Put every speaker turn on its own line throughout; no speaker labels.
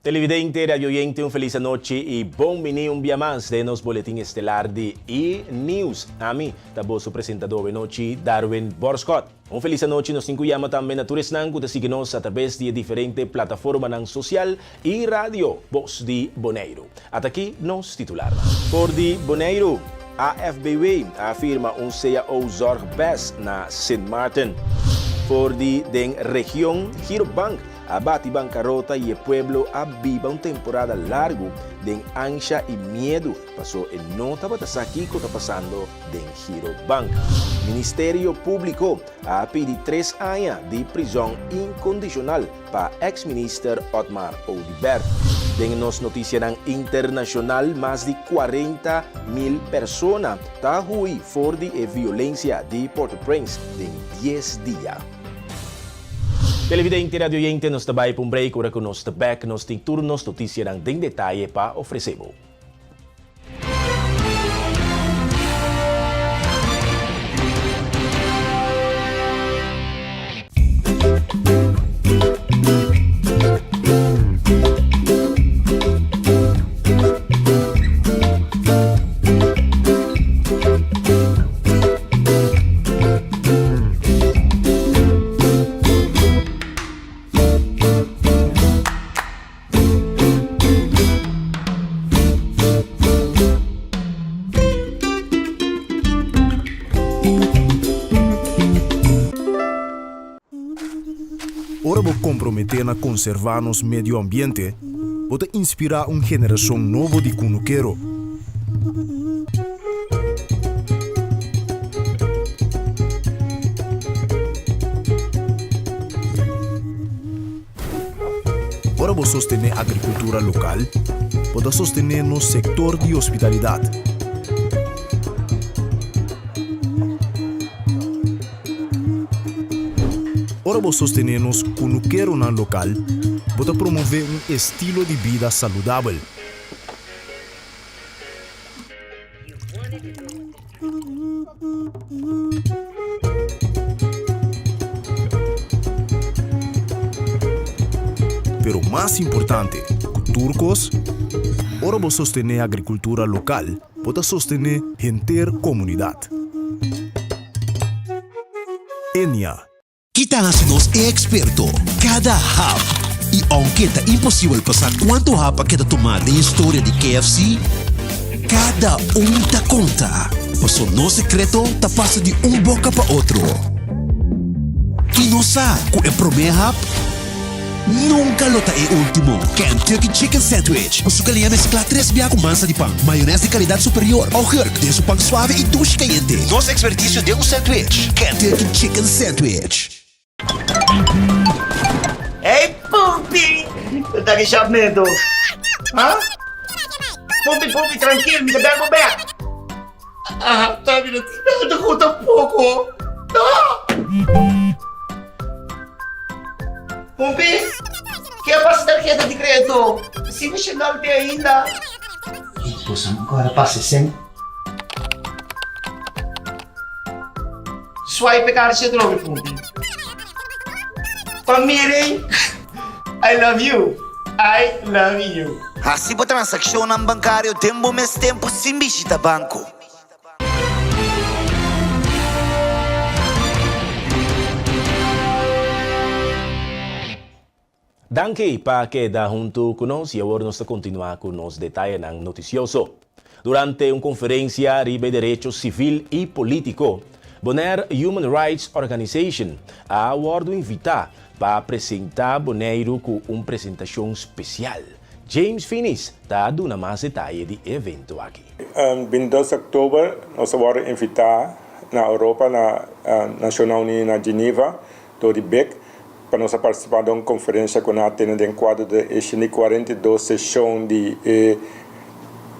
Televidente, radioyente un felis anochi y bon bini un bia mas den nos boletin estelar di E Nieuws. Ami ta boso presentador awenochi, Darwin Borschot. Un felis anochi nos tin cu yama tambe na tur esnan cu ta sigui nos a traves di e diferente plataformanan social y radio Bos di Boneiru. Ata aki nos titularnan. For di Boneiru, AFBW a firma un cao Zorg Best na Sint Maarten. For di den region, Girobank A bati bankarota i e pueblo a biba un temporada largu den ansha i miedu paso e no tabata sa kiko ta pasando den Giro Bank. Ministerio Públiko a pidi tres aña di prizòn inkondishonal pa eks minister Otmar Oduber. Den nos notisianan internashonal mas di 40,000 persona ta hui for di e violensia di Port-au-Prince den dies dia. Televidente y radioyente nos ta bay pa un break ora cu nos ta bek nos tin tur nos noticianan den detaye pa ofrece bo.
Ora bo komprometé na konservá nos medio ambiente, bo ta inspirá un generashon nobo di kunukero. Ora bo sostené agrikultura lokal, bo ta sostené nos sektor di hospitalidat. Ora bo sostené nos kunukeronan lokal, bo ta promové un estilo di bida saludabel. Pero mas importante ku tur kos, ora bo sostené agrikultura lokal, bo ta sostené henter komunidat. Enia.
Ki ta hasi nos e eksperto? Kada hap! I ounke ta imposibel pa sa kuantu hap a keda tumá den historia di KFC, kada un ta konta, paso nos sekreto ta pasa di un boka pa otro. I nos sa ku e promé hap nunka lo ta e último. Kentucky Chicken Sandwich ku su kaliña mesklá tres bia ku mansa di pan, mayones di kalidat superior, augurk den su pan suave i dushi kayente. Nos ekspertisio den un sandwich, Kentucky Chicken Sandwich.
Hey Pumpi! Bo ta ki shapmento? Ha? Pumpi, Pumpi, trankil, mi ta bel bo bek. Ah, ta mi no tin nada ku tampoko. No! Pumpi, ke a pasa tarheta di kredito? Si mi shendal te ainda. Boso no kòrda pasa esei? Swipe e karchi atrobe, Pumpi. Pa miren, I love you, I love you.
Hasi bo transakshonnan bankario den bo mes tempu sin bishita banko.
Danki pa keda huntu ku nos i awor nos ta kontinuá ku nos detayenan notisioso. Durante un konferensia riba e derecho sivil i polítiko, Bonaire Human Rights Organization a wòrdu invitá pa presentá Boneiru ku un presentashon spesial. James Finis ta duna mas detaye di e evento aki.
Bintidos oktober nos a wòrdu invitá na Europa na Nashonnan Uní na Geneva dor di bek pa nos a partisipá den un konferensha ku nan a tene den kuadro di e 142 seshon di e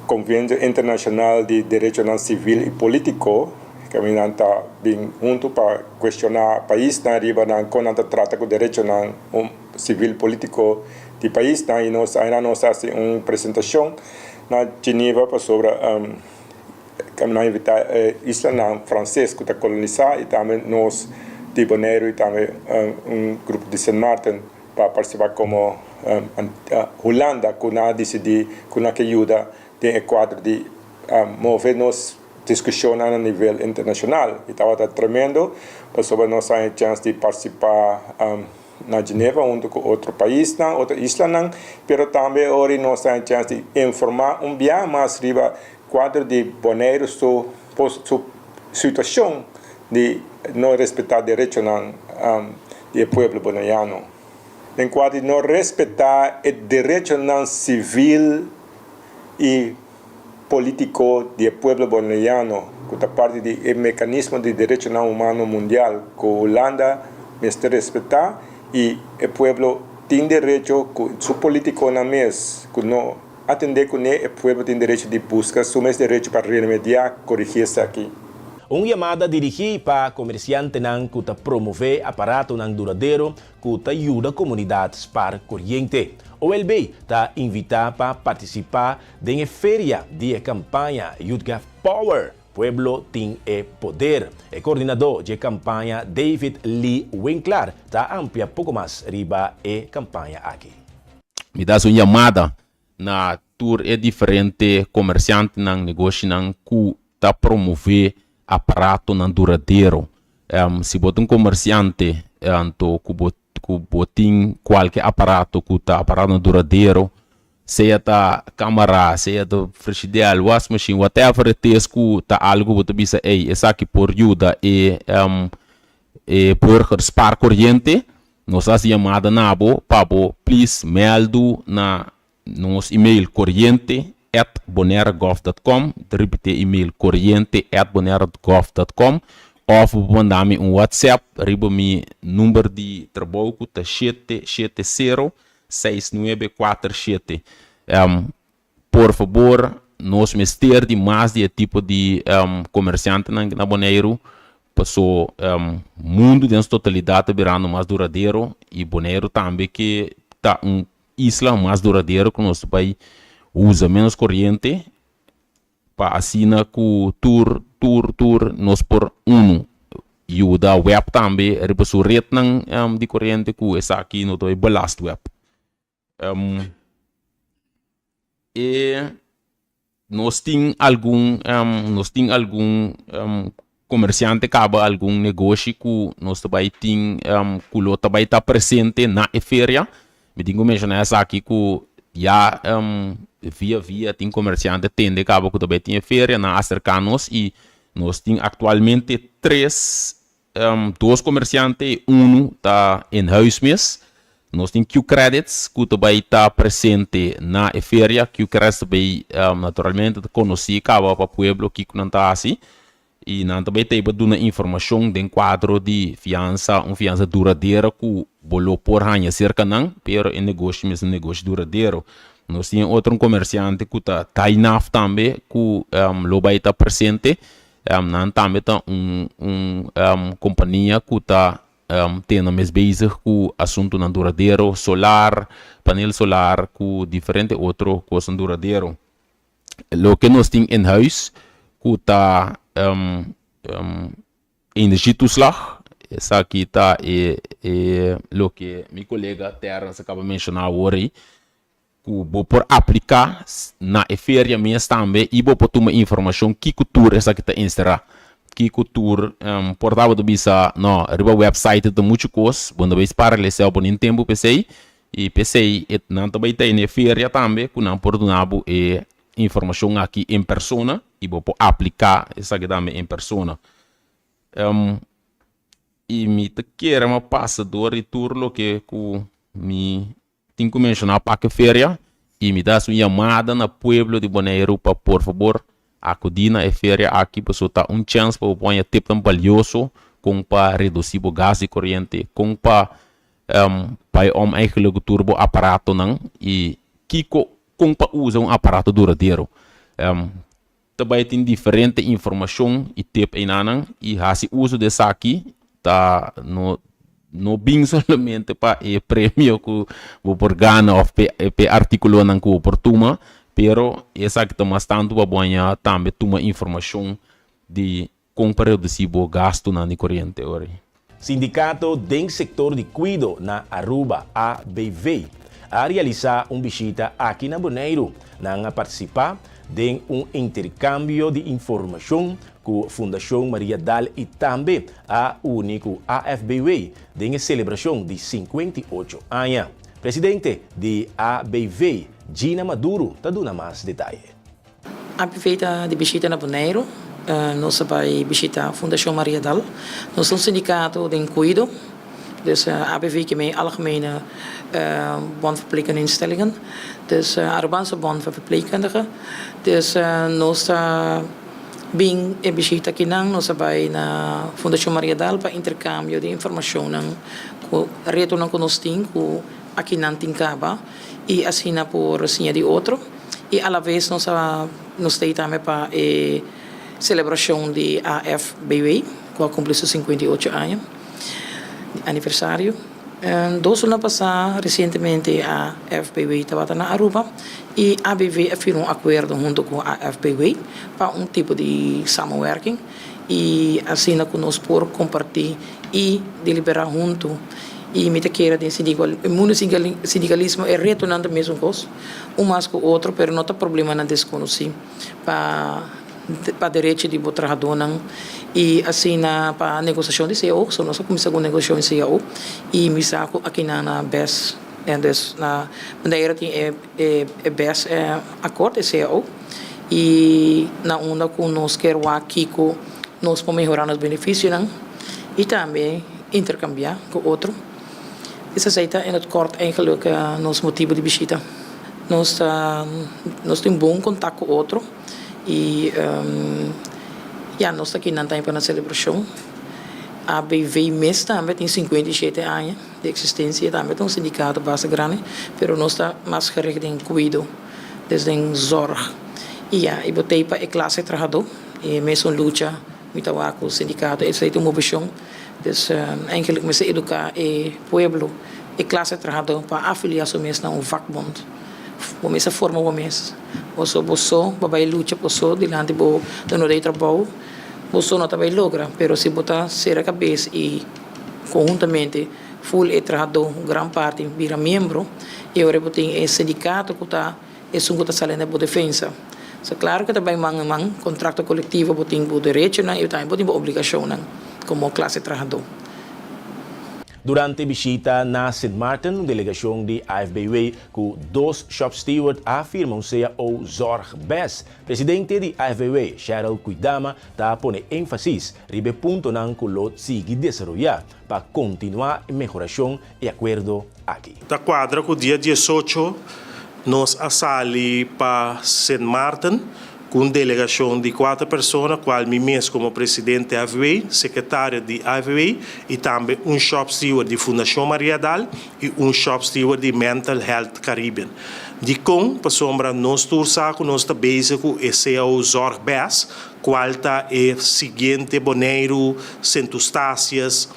Konvenio Internashonal di Derechonan Sivil i Polítiko, kaminda nan ta bin huntu pa kuestioná paisnan riba nan kon nan ta trata ku derechonan sivil polítiko di paisnan i nos aina nos a hasi un presentashon na Geneva pasobra Nan invitá e islanan franses ku ta kolonisá i tambe nos di Boneiru i tambe un grupo di Sint Maarten. pa partisipá komo Hulanda ku nan a disidí ku nan ke yuda den e kuadro di move nos diskushonnan na nivel internashonal. I tabata tremendo pasobra nos a haña chèns di partisipá na Geneva huntu ku otro paisnan, otro islanan, pero tambe ora nos a haña chèns di informá un biaha mas riba kuadro di Boneiru su su situashon di no respetá derechonan di e pueblo boneiano. Den kuadro di no respetá e derechonan sivil i polítiko di e pueblo boneiano ku ta parti di e mekanismo di derechonan humano mundial ku Hulanda mester respetá i e pueblo tin derecho ku su polítikonan mes ku no atendé kuné e pueblo tin derecho di buska su mes derecho pa remediá korigí esaki.
Un yamada dirigí pa komersiantenan ku ta promové aparatonan duradero ku ta yuda komunidat spar koriente. OLB ta invitá pa partisipá den e feria di e kampaña Youth Gov Power, Pueblo tin e poder. E koordinadó dje kampaña David Lee Winklaar ta amplia poko mas riba e kampaña aki.
Mi ta hasi un yamada na tur e diferente komersiantenan, negoshinan ku ta promové aparatonan duradero. Si bo ta un komersiante anto ku bo ku bo tin kualke aparato ku ta aparatonan duradero, sea ta kamara, sea ta frishider, wasmashin, whatever it is ku ta algu bo ta bisa ey esaki por yuda e e burger spaar koriente, nos a hasi yamada na bo pa bo please mèldu na Nos email coriente at bonaire gov dot com, ta ripiti e email coriente at bonaire gov dot com, òf bo por manda mi un whatsapp riba mi number di trabou ku ta shete shete sero seis nuebe kuater shete. Por fabor nos mester di mas di e tipo di komersiantenan na Boneiru paso mundu den su totalidat ta birando mas duradero i Boneiru tambe ke ta un Isla mas duradero ku nos ta bai usa menos koriente pa asina ku tur tur tur nos por unu yuda web tambe riba su retnan di koriente ku esaki no ta bai belast web. E Nos tin algun nos tin algun komersiante kaba algun negoshi ku nos ta bai tin ku lo ta bai ta presente na e feria. Mi tin ku menshoná esaki ku ya via via tin komersiante tende kaba ku ta bai tin e feria, nan a aserká nos i nos tin aktualmente tres Dos komersiante i unu ta in huis mes. Nos tin Qcredits ku ta bai ta presente na e feria. Qcredits ta bai naturalmente ta konosí kaba pa pueblo kiko nan ta hasi i nan ta bai ta pa duna informashon den kuadro di fiansa, un fiansa duradero ku bo lo por haña serka nan, pero e negoshi mes ta un negoshi duradero. Nos tin e otro komersiante ku ta Dainaf tambe ku lo bai ta presente. Nan tambe ta un un kompania ku ta tene nan mes bezig ku asuntunan duradero, solar, panel solar ku diferente otro kosnan duradero. Loke nos tin in huis ku ta energietoeslag, esaki ta e e loke mi kolega Terrence a kaba menshoná awor ei. Ku bo por apliká na e feria mes tambe i bo por tuma informashon kiko tur esaki ta enserá. Kiko tur por tabata bisa no riba website ta muchu kos, bo no bai spara leseo bo nin tempu p'esei i p'esei e nan ta bai ta na e feria tambe ku nan por duna bo e informashon aki en persona i bo por apliká esaki tambe en persona. I mi ta kere mi a pasa dor di tur loke ku mi Tin ku menshoná Pake Feria i mi ta hasi un yamada na pueblo di Boneiru pa por fabor akudí na e feria aki pasobra ta un chèns pa bo por haña tipnan balioso kon pa redusí bo gas di koriente, kon pa bai om eigenlijk ku tur bo aparatonan i kiko kon pa usa un aparato duradero. Ta bai tin diferente informashon i tip einanan i hasi uso di esaki ta no no bin solamente pa e premio ku bo por gana òf pa e artíkulonan ku bo por tuma, pero esaki ta mas tantu pa bo haña tambe tuma informashon di kon pa redusí bo gastunan di koriente ora.
Sindicato den sector di cuido na Aruba, ABV, a realisa un bishita aki na Boneiru. Nan a participa den un intercambio di informacion cu Fundacion Maria Dal y tambe a uni cu AFBW den e celebracion di 58 aña. Presidente di ABV, Gina Maduro, ta duna mas detaye.
ABV ta di bishita na Boneiru. Nos a bai bishita Fundashon Maria Dal. Nos ta un sindikato den kuido, dus ABV ke mei Algemene Bond Verpleegkundige Instellingen, dus Arubaanse Bond van Verpleegkundigen. Dus nos ta bin e bishita akinan, nos a bai na Fundashon Maria Dal pa interkambio di informashonnan ku retonan ku nos tin ku akinan tin kaba i asina por siña di otro. I alaves nos a nos ta ei tambe pa e selebrashon di AFBW ku a kumpli su 58 aña di aniversario. Dos luna pasá resientemente AFBW tabata na Aruba i ABV a firma un akuerdo huntu ku AFBW pa un tipo di samenwerking i asina ku nos por kompartí i deliberá huntu i mi ta kere den e mundu sindikalismo e retonan ta mesun kos. Un mas ku otro, pero no ta problemanan deskonosí pa pa derecho di bo trahadónan i asina pa negosiashon di cao. So nos a kuminsá ku negosiashon di cao i mi sa ku akinan na bes dus na Bonaire tin e e bes akort e cao i na unda ku nos kier wak kiko nos por mehorá nos benefisionan i tambe interkambiá ku otro. Esei ta in het kort eigenlijk nos motibu di bishita. Nos ta nos tin bon kontak ku otro i ya nos ta kinan tambe pa nan selebrashon. ABV mes tambe tin 57 aña di eksistensia, tambe ta un sindikato basta grandi, pero nos ta mas gericht den kuido, dus den zorg. I ya, i bo t'ei pa e klase trahadó, e mesun lucha mi ta wak ku sindikato, esei ta un moveshon. Dus eigenlijk mester educa e pueblo, e clase trahador pa afilia su mes na un vakbond. Bo mester forma bo mes. Boso bo so bo bay lucha bo so dilanti bo dono di trabou, bo so no ta bay logra, pero si bo ta cera cabes y conhuntamente ful e trahador gran parti bira miembro y ora bo tin e sindicato cu ta Esun ku ta sali na bo defensa. So klaro ku ta bai man en man, kontrakto kolektivo bo tin bo derechonan i tambe bo tin bo obligashonnan komo klase trahadó.
Durante bishita na Sint Maarten, un delegashon di AFBW ku dos shop steward a firma un cao Zorg Bes. Presidente di AFBW, Cheryl Kuidama, ta pone énfasis riba e puntonan ku lo sigui desaroyá pa kontinuá e mehorashon e akuerdo aki.
Ta kuadra ku dia 18 nos a sali pa Sint Maarten ku un delegashon di kuater persona, kual mi mes komo presidente AVW, sekretario di AVW i tambe un shop steward di Fundashon Maria Dal i un shop steward di Mental Health Caribbean. Dikon? Pasobra nos tur sa ku nos ta bezig ku e cao Zorg Bes, kual ta e siguiente Boneiru, Sint Eustatius,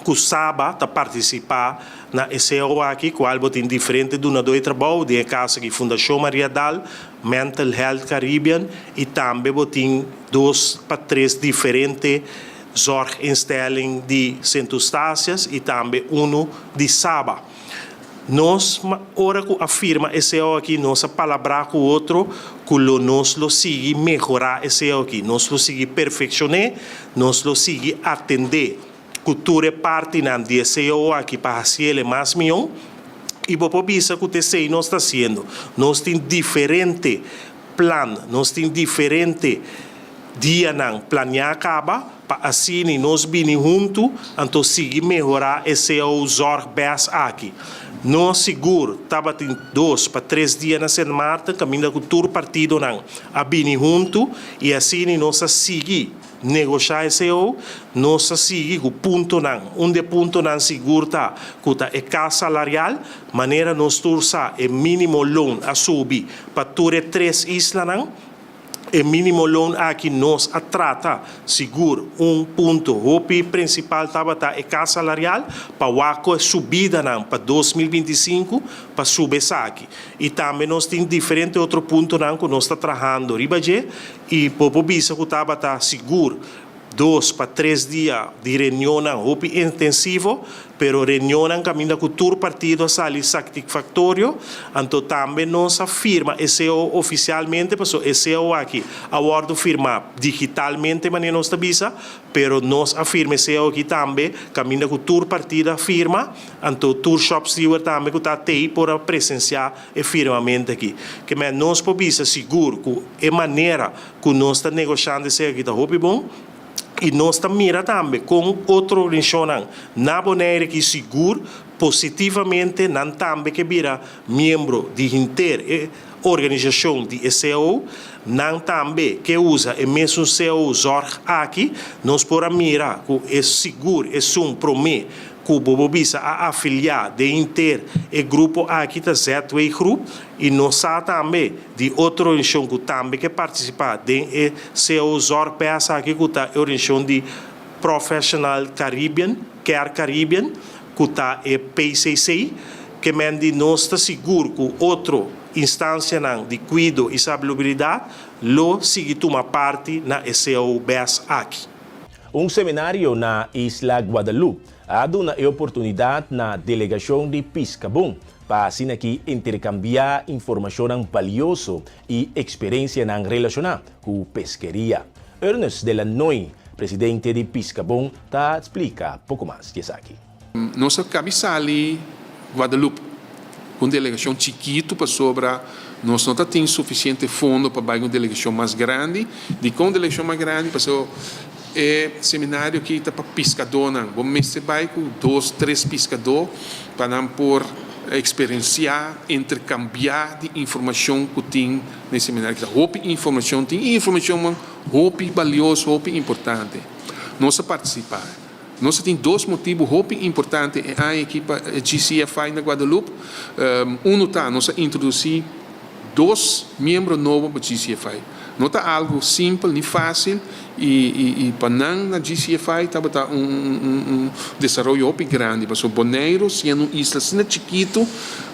ku Saba ta partisipá na e seo aki, kual bo tin diferente dunadó di trabou, den e kaso aki Fundashon Maria Dal, Mental Health Caribbean i tambe bo tin dos pa tres diferente zorginstelling di Sint Eustatius i tambe unu di Saba. Nos ora ku a firma e seo aki nos a palabrá ku otro ku lo nos lo sigui mehorá e seo aki, nos lo sigui perfekshon'é, nos lo sigui atendé ku tur e partinan di e seo aki pa hasiel e mas mihó. I bo por bisa ku ta esei nos ta hasiendo. Nos tin diferente plan, nos tin diferente dianan planiá kaba pa asina nos bini huntu anto sigui mehorá e cao Zorg Bes aki. Nos sigur tabatin dos pa tres dia na Sint Maarten kaminda ku tur partidonan a bini huntu i asina nos a sigui Negoshá e cao, nos ta sigui ku puntonan. Un di e puntonan sigur ta ku ta e kas salarial. Manera nos tur sa e mínimo loon a subi pa tur e tres islanan. E mínimo loon aki nos a trata sigur un punto hopi prinsipal tabata e kas salarial pa wak ku e subidanan pa 2025 pa subi esaki. I tambe nos tin diferente otro puntonan ku nos ta trahando riba dje. I bo por bisa ku tabata sigur. Dos pa tres dia di reunionnan hopi intensivo, pero reunionnan kaminda ku tur partido a sali satisfaktorio. Anto tambe nos a firma e cao ofisialmente, pasobra e cao aki a wòrdu firmá digitalmente manera nos ta bisa, pero nos a firma e cao aki tambe kaminda ku tur partido a firma, anto tur shopsteward tambe ku ta tei por a presensiá e firmamentu aki. Ke men nos por bisa sigur ku e manera ku nos ta negoshando esei aki ta hopi bon i nos ta mira tambe kon otro organisashonnan na Bonaire ki sigur positivamente nan tambe ke bira miembro di hinter e organisashon di e cao, nan tambe ke usa e mesun cao zorg aki, nos por a mira ku e sigur esun promé ku bo bo bisa a afiliá den hinter e grupo aki ta ZW Groep i nos sa tambe Di otro organisashon ku tambe ke partisipá den e cao Zorgpas aki ku ta e organisashon di Professional Caribbean, Care Caribbean, ku ta e PCC, ke men di nos ta sigur ku otro instansianan di kuido i salubridat lo sigui tuma parti na e cao bes aki.
Un seminario na Isla Guadalupe a duna e oportunidat na delegashon di Piskabon pa asina ki interkambiá informashonnan balioso i eksperensianan relashoná ku peskeria. Ernest de Lannoy, presidente di Piskabon, ta splika poko mas di esaki.
Nos a kabi sali Guadalupe ku un delegashon chikitu pasobra nos no ta tin sufisiente fondo pa bai ku un delegashon mas grandi. Dikon un delegashon mas grandi? Pasobra e seminario aki ta pa piskadónan. Bo mester bai ku dos, tres piskadó pa nan por eksperensiá, interkambiá di informashon ku tin na e seminario aki. Ta hopi informashon tin i informashonnan hopi balioso, hopi importante. Nos a partisipá. Nos a tin dos motibu hopi importante e aña aki pa e GCFI na Guadeloupe. Unu ta nos a introdusí dos miembro nobo pa GCFI. No ta algu simpel ni fásil i pa nan na GCFI tabata un desaroyo hopi grandi pasobra Boneiru siendo un isla asina chikitu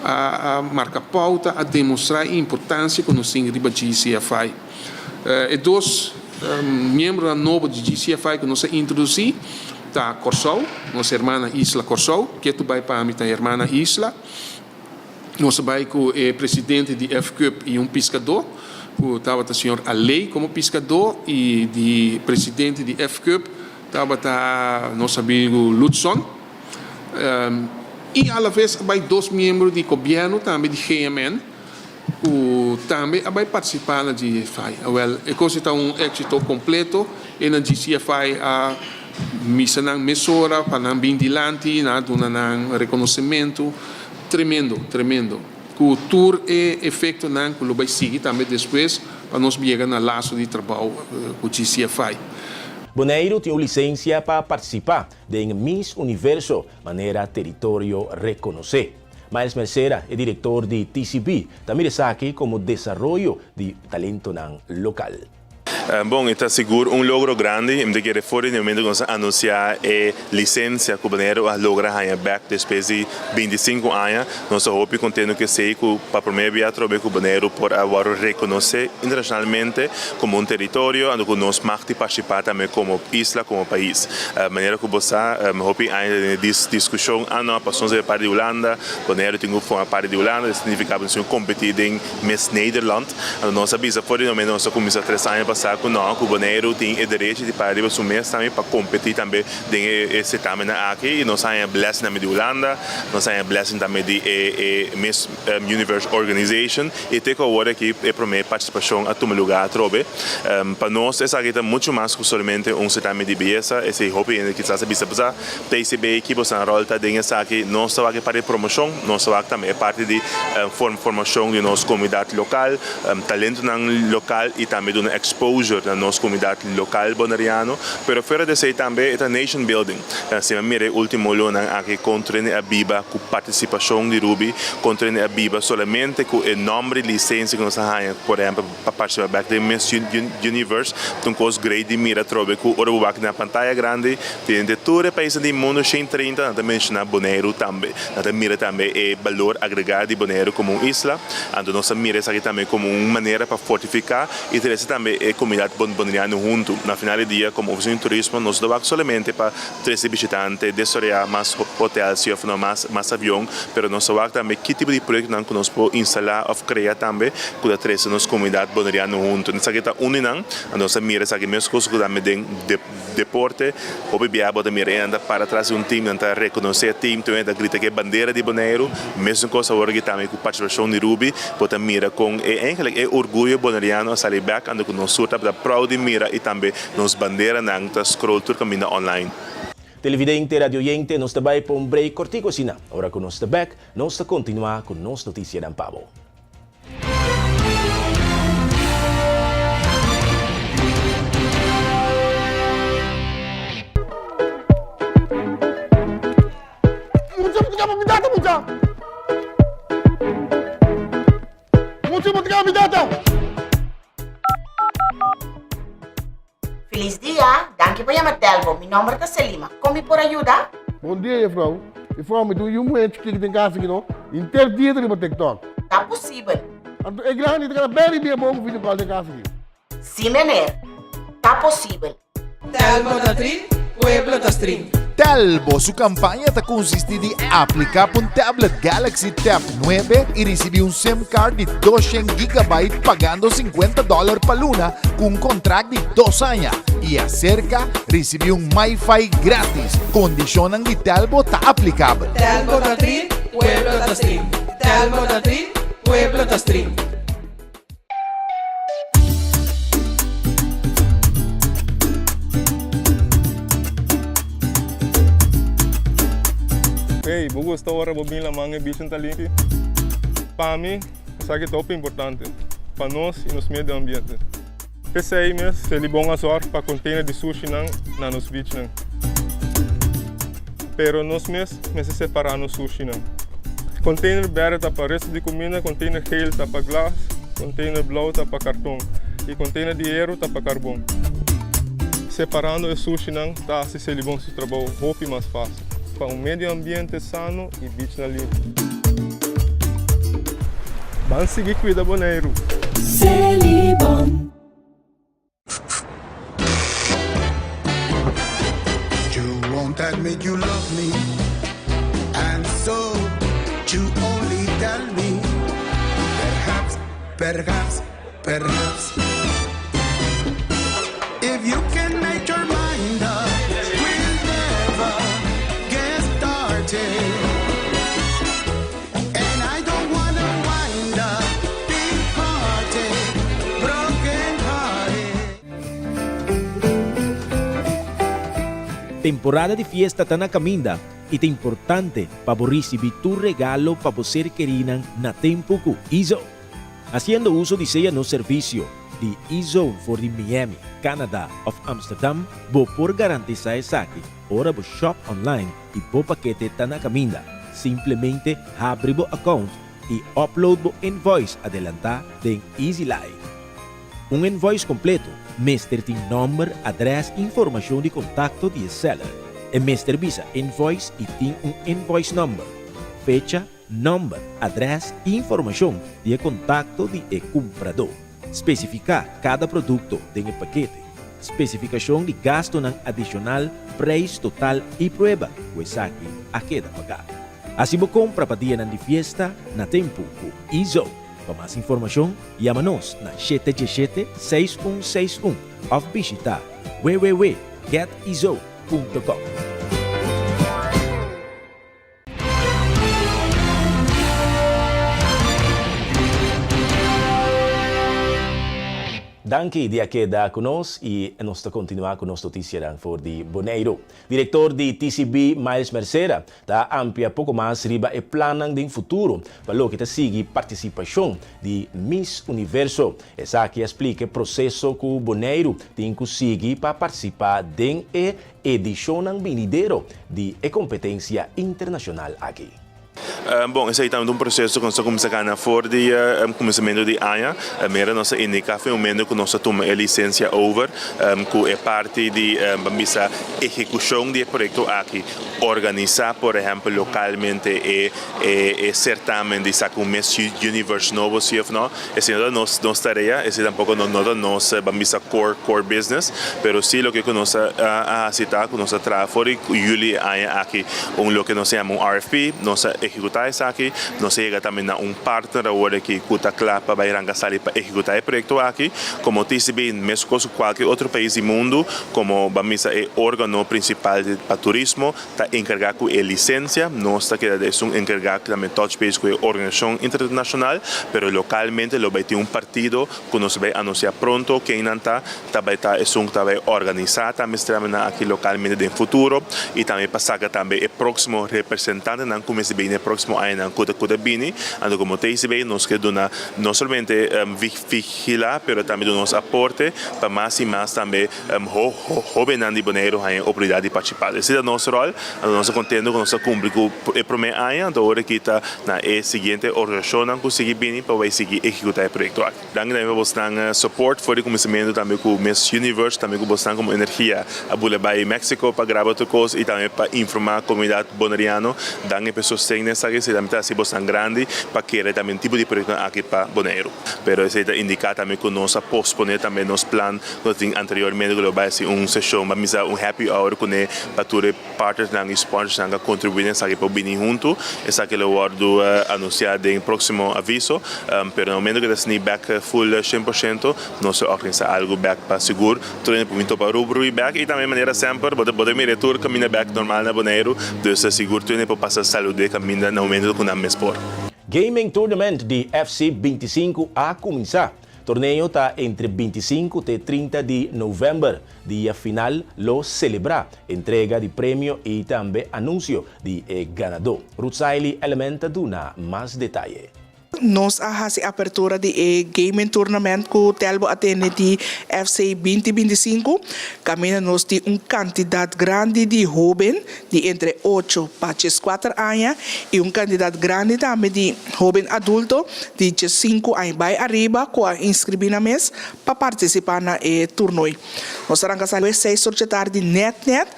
a marka pouta, a demostrá e importansia ku nos tin riba GCFI. E dos miembronan nobo di GCFI ku nos a introdusí ta Kòrsou, nos hermana isla Kòrsou, ketu bai pa mi ta hermana isla. Nos a bai ku e presidente di FCUP i un piskadó, ku tabata señor Aley komo piskadó i di presidente di FCUP tabata nos amigu Ludson. I alaves a bai dos miembro di gobièrnu tambe di GMN ku tambe a bai partisipá na GCFI. Awèl, e kos ei ta un éksito kompleto e na GCFI a misa nan mesora pa nan bin dilanti, nan a duna nan rekonosementu. Tremendo, tremendo. Ku tur e efektonan ku lo bai sigui tambe despues pa nos biega na laso di trabou ku GCFI.
Boneiru tin un lisensia pa partisipá den Miss Universo manera teritorio rekonosé. Miles Mercera, e direktor di TCB, ta mira esaki komo desaroyo di talentonan lokal.
Bon, e ta sigur un logro grandi. Mi ta kere for di e momento ku nos a anunsiá e lisensia ku Boneiru a logra haña bèk despues di bintisinku aña. Nos ta hopi kontentu ku esei ku pa promé bia atrobe ku Boneiru por a wòrdu rekonosé internashonalmente komo un teritorio anto ku nos mag di partisipá tambe komo isla, komo pais. Manera ku bo sa hopi aña ta tene diskushon, ah no, pasobra nos ta parti di Hulanda, Boneiru tin ku forma parti di Hulanda, esei signifiká ku nos tin ku kompetí den Miss Nederland. Anto nos a bisa for di momento nos a kuminsá tres aña pasá ku no, ku Boneiru tin e derecho di para riba su mes tambe pa kompetí tambe den e sertamennan aki i nos a haña blessing tambe di Hulanda, nos a haña blessing tambe di e Miss Universe Organization i te ku awor aki e promé partisipashon a tuma lugá atrobe. Pa nos esaki ta muchu mas ku solamente un sertamen di beyesa, esei hopi hende kisas a bisa pasá. TCB, ki boso nan ròl ta den esaki? Nos ta wak e parti di promoshon, nos ta wak tambe e parti di formashon di nos komunidat lokal, talentonan lokal i tambe duna exposure na nos komunidat lokal boneriano. Pero fuera di esei tambe e ta nation building. Si mi a mira e ultimo lunanan aki kon Trini a biba ku partisipashon di Ruby, kon Trini a biba solamente ku e nòmber di lisensia ku nos a haña, por ehèmpel, Pa participá bek den Miss Universe ta un kos great di mira atrobe ku ora bo wak na pantaya grandi tin den tur e paisnan di mundu 130 nan ta menshoná Boneiru tambe. Nan ta mira tambe e balor agregá di Boneiru komo un isla. Anto nos ta mira esaki tambe komo un manera pa fortifiká i trese tambe e. komunidat boneriano huntu. Na final di dia komo ofisina di turismo nos no ta wak solamente pa trese bishitante, desaroyá mas hotel si òf no mas mas avion, pero nos ta wak tambe ki tipo di proyektonan ku nos por instalá òf krea tambe ku ta trese nos komunidat boneriano huntu. Esaki ta un di nan, anto nos ta mira esaki meskos ku tambe den deporte, hopi biaha bo ta mira e nan ta para tras di un team, nan ta rekonosé e team, tur hende ta grita ku e bandera di Boneiru. Mesun kos awor aki tambe ku partisipashon di Ruby, bo ta mira kon e eigenlijk e orguyo boneriano a sali bèk, anto ku nos tur tabata proud di mira i tambe nos banderanan ta scroll tur kaminda online.
Televidente, radioyente, nos ta bai pa un break kortiku asina. Ora ku nos ta bèk, nos ta kontinuá ku nos notisianan pa bo.
Felis dia, danki pa yama Telbo. Mi nomber ta Selima. Kon mi por a yuda?
Bon dia, jefrouw. Jefrouw, mi tin un yu muhé chikí den kas aki no. Henter dia ta riba TikTok.
Ta posibel.
Anto e grandi ta keda bèn riba e bon ku video call den kas aki.
Sí, meneer. Ta posibel.
Telbo ta trin, pueblo ta strin.
Telbo su campaña ta consisti di aplica pa un tablet Galaxy Tab 9 y ricibi un sim card di 200 gigabyte pagando 50 dollar pa luna cu un contract di dos aña y acerca ricibi un MiFi gratis. Condicionnan di Telbo ta aplicabel.
Telbo ta trin, pueblo ta strin. Telbo ta trin, pueblo ta strin.
Hey, bo gusta ora bo bin laman e bichin ta limpi? Pa mi, esaki ta hopi importante pa nos y nos medio ambiente. P'esei mes, Selibon a zorg pa container di sushinan na nos beachnan. Pero nos mes mester separá nos sushinan. Container berde ta pa resto di cuminda, container geel ta pa glas, container blauw ta pa carton y container di hero ta pa carbon. Separando e sushinan ta haci Selibon su trabou hopi mas facil pa un medio ambiente sano y beachnan limpi. Ban sigui cuida Boneiru!
Selibon.
You won't admit you love me And so you only tell me Perhaps, perhaps, perhaps If you can make your mind up We'll never get started And I don't wanna wind up Departed, broken hearted
Temporada di fiesta ta na caminda y ta importante pa bo ricibi tur regalo pa bo ser kerinan na tempo cu Izo. Haciendo uso di sea nos servicio di E-Zone for di Miami, Canada of Amsterdam, bo por garantisa esaki ora bo shop online y bo pakete ta na caminda. Simplemente habri bo account y upload bo invoice adelanta den EasyLife. Un invoice completo mester tin nomber, adres y informacion di contacto di e seller. E mester bisa invoice y tin un invoice number, fecha, Nòmber, adrès i informashon di e kontakto di e kumpradó. Spesifiká kada produkto den e pakete. Spesifikashon di gastunan adishonal, preis total i prueba ku esaki a keda pagá. Hasi bo kompra pa dianan di fiesta na tempu ku Izo. Pa mas informashon, yama nos na 717 6161 òf bishitá www getizo punto com. Danki di a keda ku nos i nos ta kontinuá ku nos notisianan for di Boneiru. Direktor di TCB Miles Mercera ta amplia poko mas riba e plannan den futuro pa loke ta sigui partisipashon di Miss Universo. Esaki a splika e proseso ku Boneiru tin ku sigui pa partisipá den e Edishonnan binidero di e kompetensia internashonal aki.
Bon, esei tambe ta un proseso ku nos ta kuminsá gana for di kuminsamentu di aña. Mira nos a indiká fin momento ku nos a tuma e lisensia over ku e parti di ban bisa ehekushon di e proyekto aki, organisá por ehèmpel lokalmente e e sertamen di saka un Miss Universe nobo si òf no, esei no ta nos nos tarea, esei tampoko no no ta nos ban bisa core core business, pero si loke ku nos a a hasi ta ku nos a traha for di yüli e aña aki un loke nos a yama un RFP, nos a ehekutá esaki, nos a yega tambe na un partner awor aki ku ta kla pa bai ranka sali pa ehekutá e proyekto aki. Komo TCB, meskos ku kualke otro pais di mundu, komo ban bisa e órgano prinsipal pa turismo, ta enkargá ku e lisensia, nos ta keda esun enkargá tambe touch base ku e organisashon internashonal, pero lokalmente lo bai tin un partido ku nos ta bai anunsiá pronto ken nan ta, ta bai ta esun ku ta bai organisá tambe stramenan aki lokalmente den futuro i tambe pa saka tambe e próksimo representantenan ku mester bini e próksimo añanan ku ta ku ta bini. Anto komo TCB nos ke duna no solamente vigilá pero tambe duna nos aporte pa mas i mas tambe Hóbennan di Boneiru haña e oportunidat di partisipá. Esei ta nos ròl, anto nos ta kontento ku nos a kumpli ku e promé aña, anto ora aki ta na e siguiente organisashonnan ku sigui bini pa bai sigui ehekutá e proyekto aki. Danki tambe pa bosnan support for di kuminsamentu tambe ku Miss Universe, tambe ku bosnan komo energia a bula bai Mexico pa graba tur kos i tambe pa informá komunidat boneriano. Danki pa e sosten den esaki, esei tambe ta hasi bosnan grandi pa kere tambe tipo di proyektonan aki pa Boneiru. Pero esei ta indiká tambe ku nos a posponé tambe nos plan Nos tin anteriormente ku lo bai hasi un seshon pa misa un happy hour kuné pa tur e partnersnan i sponsorsnan ku a kontribuí den esaki por bini huntu. Esaki lo wòrdu anunsiá den próksimo aviso, pero na momento ku ta sni bèk full 100% nos lo organisá algu bèk pa sigur tur hende por bin topa Rui bèk i tambe manera semper bo ta bo ta mira e tur kaminda bèk normal na Boneiru, dus sigur tur hende por pasa salud'é kaminda na momento ku nan mes por.
Gaming Tournament di FC 25 a kuminsá. Torneo ta entre 25 te 30 di novèmber. Dia final lo selebrá entrega di premio i tambe anunsio di e ganadó. Ruthsaily Element ta duna mas detaye.
Nos a hasi apertura di e gaming tournament ku Telbo a tene di FC binti 25, kaminda nos tin un kantidat grandi di hóben di entre ocho pa 14 aña i un kantidat grandi tambe di hóben adulto di 15 aña bai ariba ku a inskribí nan mes pa partisipá na e turnoi. Nos ta ranka sali seis or dje tardi nèt nèt.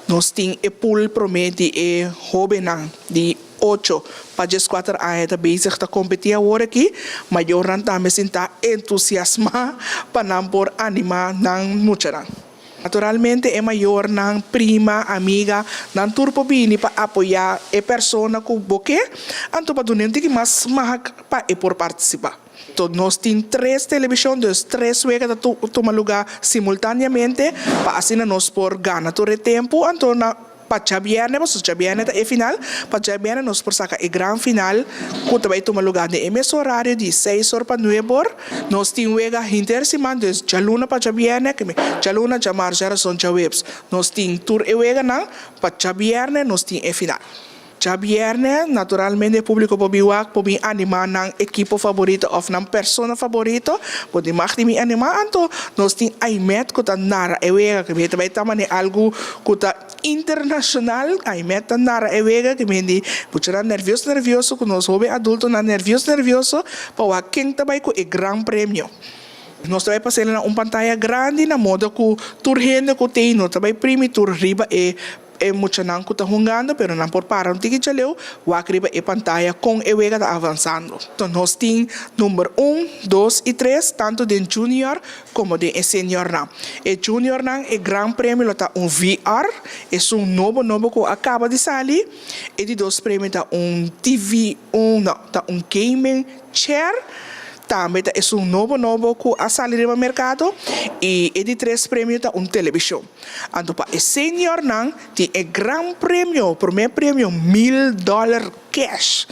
Nos tin e pool promé di e hóbennan di ocho pa 14 aña ta bezig ta kompetí awor aki. Mayornan tambe sinta entusiasmá pa nan por animá nan muchanan. Naturalmente e mayornan, prima, amiga, nan tur por bini pa apoyá e persona ku bo ke, anto pa dun'é un tiki mas smak pa e por partisipá. To nos tin tres televishon, dus tres wega ta tuma lugá simultáneamente pa asina nos por gana tur e tempu, anto na Pa djabièrnè, pasobra djabièrnè ta e final, pa djabièrnè nos por saka e gran final ku ta bai tuma lugá den e mes orario di seis or pa nuebe or. Nos tin wega hinter siman, dus djaluna pa djabièrnè, ke mi djaluna, djamars, djarason, djaweps nos tin tur e weganan, pa djabièrnè nos tin e final. Djabièrnè, naturalmente e públiko por bin wak, por bin animá nan ekipo faborito òf nan persona faborito. Bo tin mag di bin animá, anto nos tin Aimet ku ta nara e wega, ke mi ta bai ta manera algu ku ta internashonal. Aimet ta nara e wega, ke mi di muchanan nèrvioso nèrvioso ku nos hóben adultonan nèrvioso nèrvioso pa wak ken ta bai ku e gran premio. Nos ta bai pas'el na un pantaya grandi na moda ku tur hende ku t'ei no ta bai primi tur riba e E muchanan ku ta hungando pero nan por para un tiki djaleu wak riba e pantaya kon e wega ta avansando. Nos tin number un, dos i tres tantu den junior komo den e seniornan. E juniornan e gran premio lo ta un VR, esun nobo nobo ku a kaba di sali. E di dos premio ta un TV, un no, ta un gaming chair. Tambe ta esun nobo nobo ku a sali riba merkado. I e di tres premio ta un telebishon. Anto pa e seniornan tin e gran premio, prome premio mil dollar cash.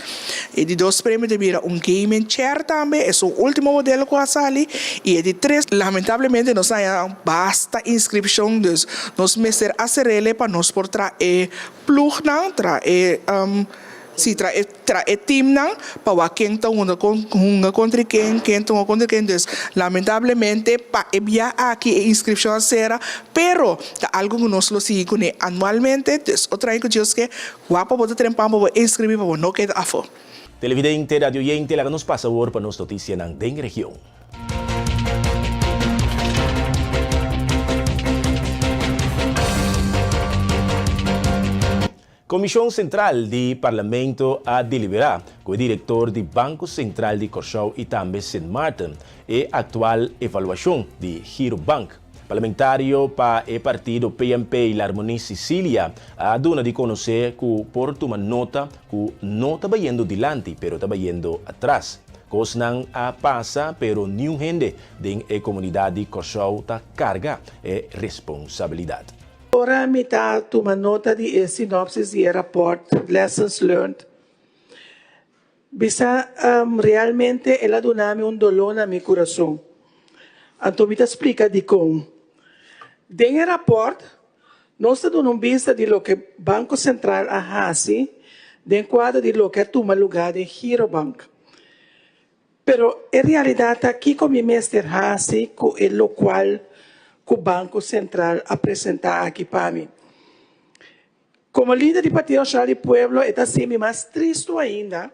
E di dos premio ta bira un gaming chair tambe, esun ultimo modelo cu a sali. Y e di tres, lamentablemente nos a haña basta inscripcion, dus nos mester a cerele pa nos por traha e ploegnan, traha e. Si tra e tra e teamnan pa wak ken ta hunga hunga kontra ken, ken ta hunga kontra ken. Dus lamentablemente pa e bia aki e inskripshon a sera, pero ta algu ku nos lo sigui kuné anualmente. Dus otro aña ku Dios ke, wak pa bo ta trempan pa bo inskribí pa bo no keda afó.
Televidente, radioyente, laga nos pasa awor pa nos notisianan den region. Komishon Sentral di Parlamento a deliberá ku e direktor di Banko Sentral di Kòrsou i tambe Sint Maarten e aktual evaluashon di Girobank. Parlamentario pa e partido PNP Larmonie Cicilia a duna di konosé ku por tuma nota ku no ta bayendo dilanti pero ta bayendo atras. Kosnan a pasa pero niun hende den e komunidat di Kòrsou ta karga e responsabilidat.
Ora mi ta tuma nota di e sinopsis di e raport Lessons Learned, bisa realmente el a duna mi un doló na mi kurason. Anto mi ta splika dikon. Den e raport nos ta duna un bista di loke Banko Sentral a hasi den kuadro di loke a tuma lugá den Girobank. Pero e realidad ta kico mi mester haci cu e locual cu Banco Central a presenta aki pa mi. Como lider di Partido Nacional di Pueblo e ta haci mi mas tristo ainda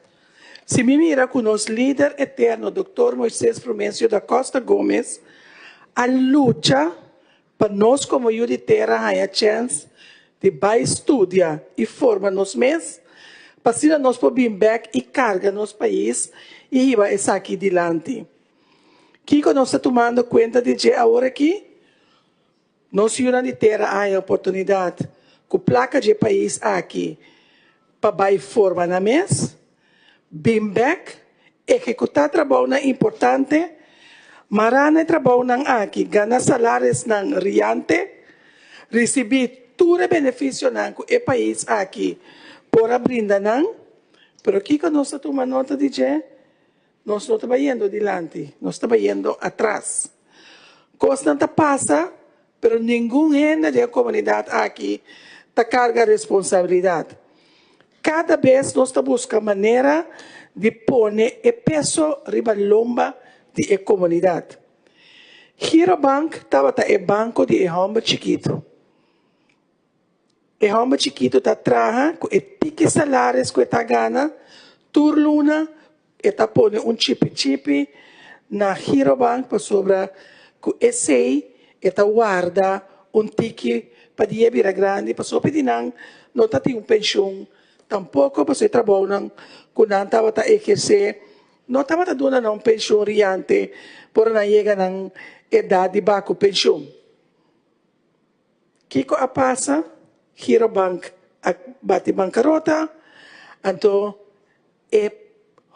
si mi mira cu nos lider eterno Doctor Moises Frumencio da Costa Gomez a lucha Pa nos komo yu di tera haña chèns di bai studia i forma nos mes, pa asina nos por bin bèk i karga nos pais i hiba esaki dilanti. Kiko nos ta tumando kuenta di dje awor aki? Nos yunan di tera a haña oportunidat ku plaka dje pais aki pa bai forma nan mes. Bin bek, ehekutá trabounan importante, mará na e trabounan aki, gana salarisnan riante, risibí tur e benefisionan ku e pais aki por a brinda nan. Pero kiko nos ta tuma nota di dje? Nos no ta bayendo dilanti, nos ta bayendo atras. Kosnan ta pasa, pero ningun hende den e komunidat aki ta karga responsabilidat. Kada bes nos ta buska manera di pone e peso riba lomba di e komunidat. Girobank tabata e banko di e hòmber chikitu. E hòmber chikitu ta traha ku e tiki salaris ku e ta gana tur luna e ta pone un chipi chipi na Girobank pasobra ku esei e ta warda un tiki pa dia bira grandi pasobra di nan no ta tin un penshun tampoko pasobra e trabounan ku nan tabata ehersé no tabata duna nan un penshun riante por nan yega nan edat di baku penshun. Kiko a pasa? Girobank a bati bankarota, anto e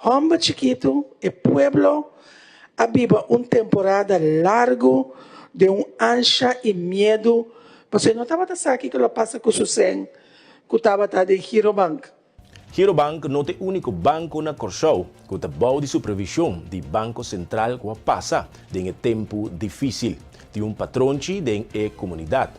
hòmber chikitu, e pueblo, a biba un temporada largu den un ansha i miedu, pasobra e no tabata sa kiko lo a pasa ku su sèn ku tabata den Girobank.
Girobank no ta e úniko banko na Kòrsou ku ta bou di supervishon di Banko Sentral ku a pasa den e tempu difísil. Tin un patronchi den e komunidat.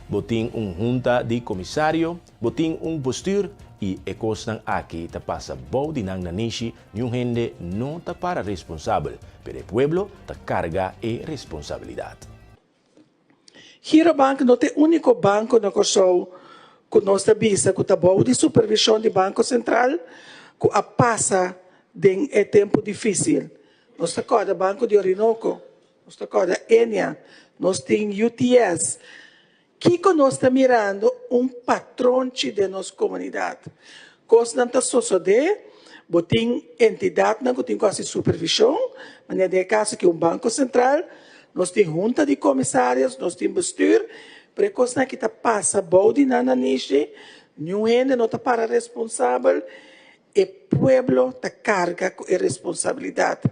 Bo tin un hunta di komisario, bo tin un bestuur i e kosnan aki ta pasa bou di nan nanishi, niun hende no ta para responsabel, pero e pueblo ta karga e responsabilidat.
Girobank no ta e úniko banko na Kòrsou ku nos ta bisa ku ta bou di supervishon di Banko Sentral ku a pasa den e tempu difísil. Nos ta kòrda Banko di Orinoco, nos ta kòrda Ennia, nos tin UTS. Kiko nos ta mirando? Un patronchi den nos komunidat. Kosnan ta sosodé, bo tin entidatnan ku tin ku hasi supervishon, manera den e kaso aki un Banko Sentral, nos tin Hunta di Komisarios, nos tin Bestuur, pero e kosnan aki ta pasa bou di nan nanishi, niun hende no ta para responsabel, e pueblo ta karga ku e responsabilidat.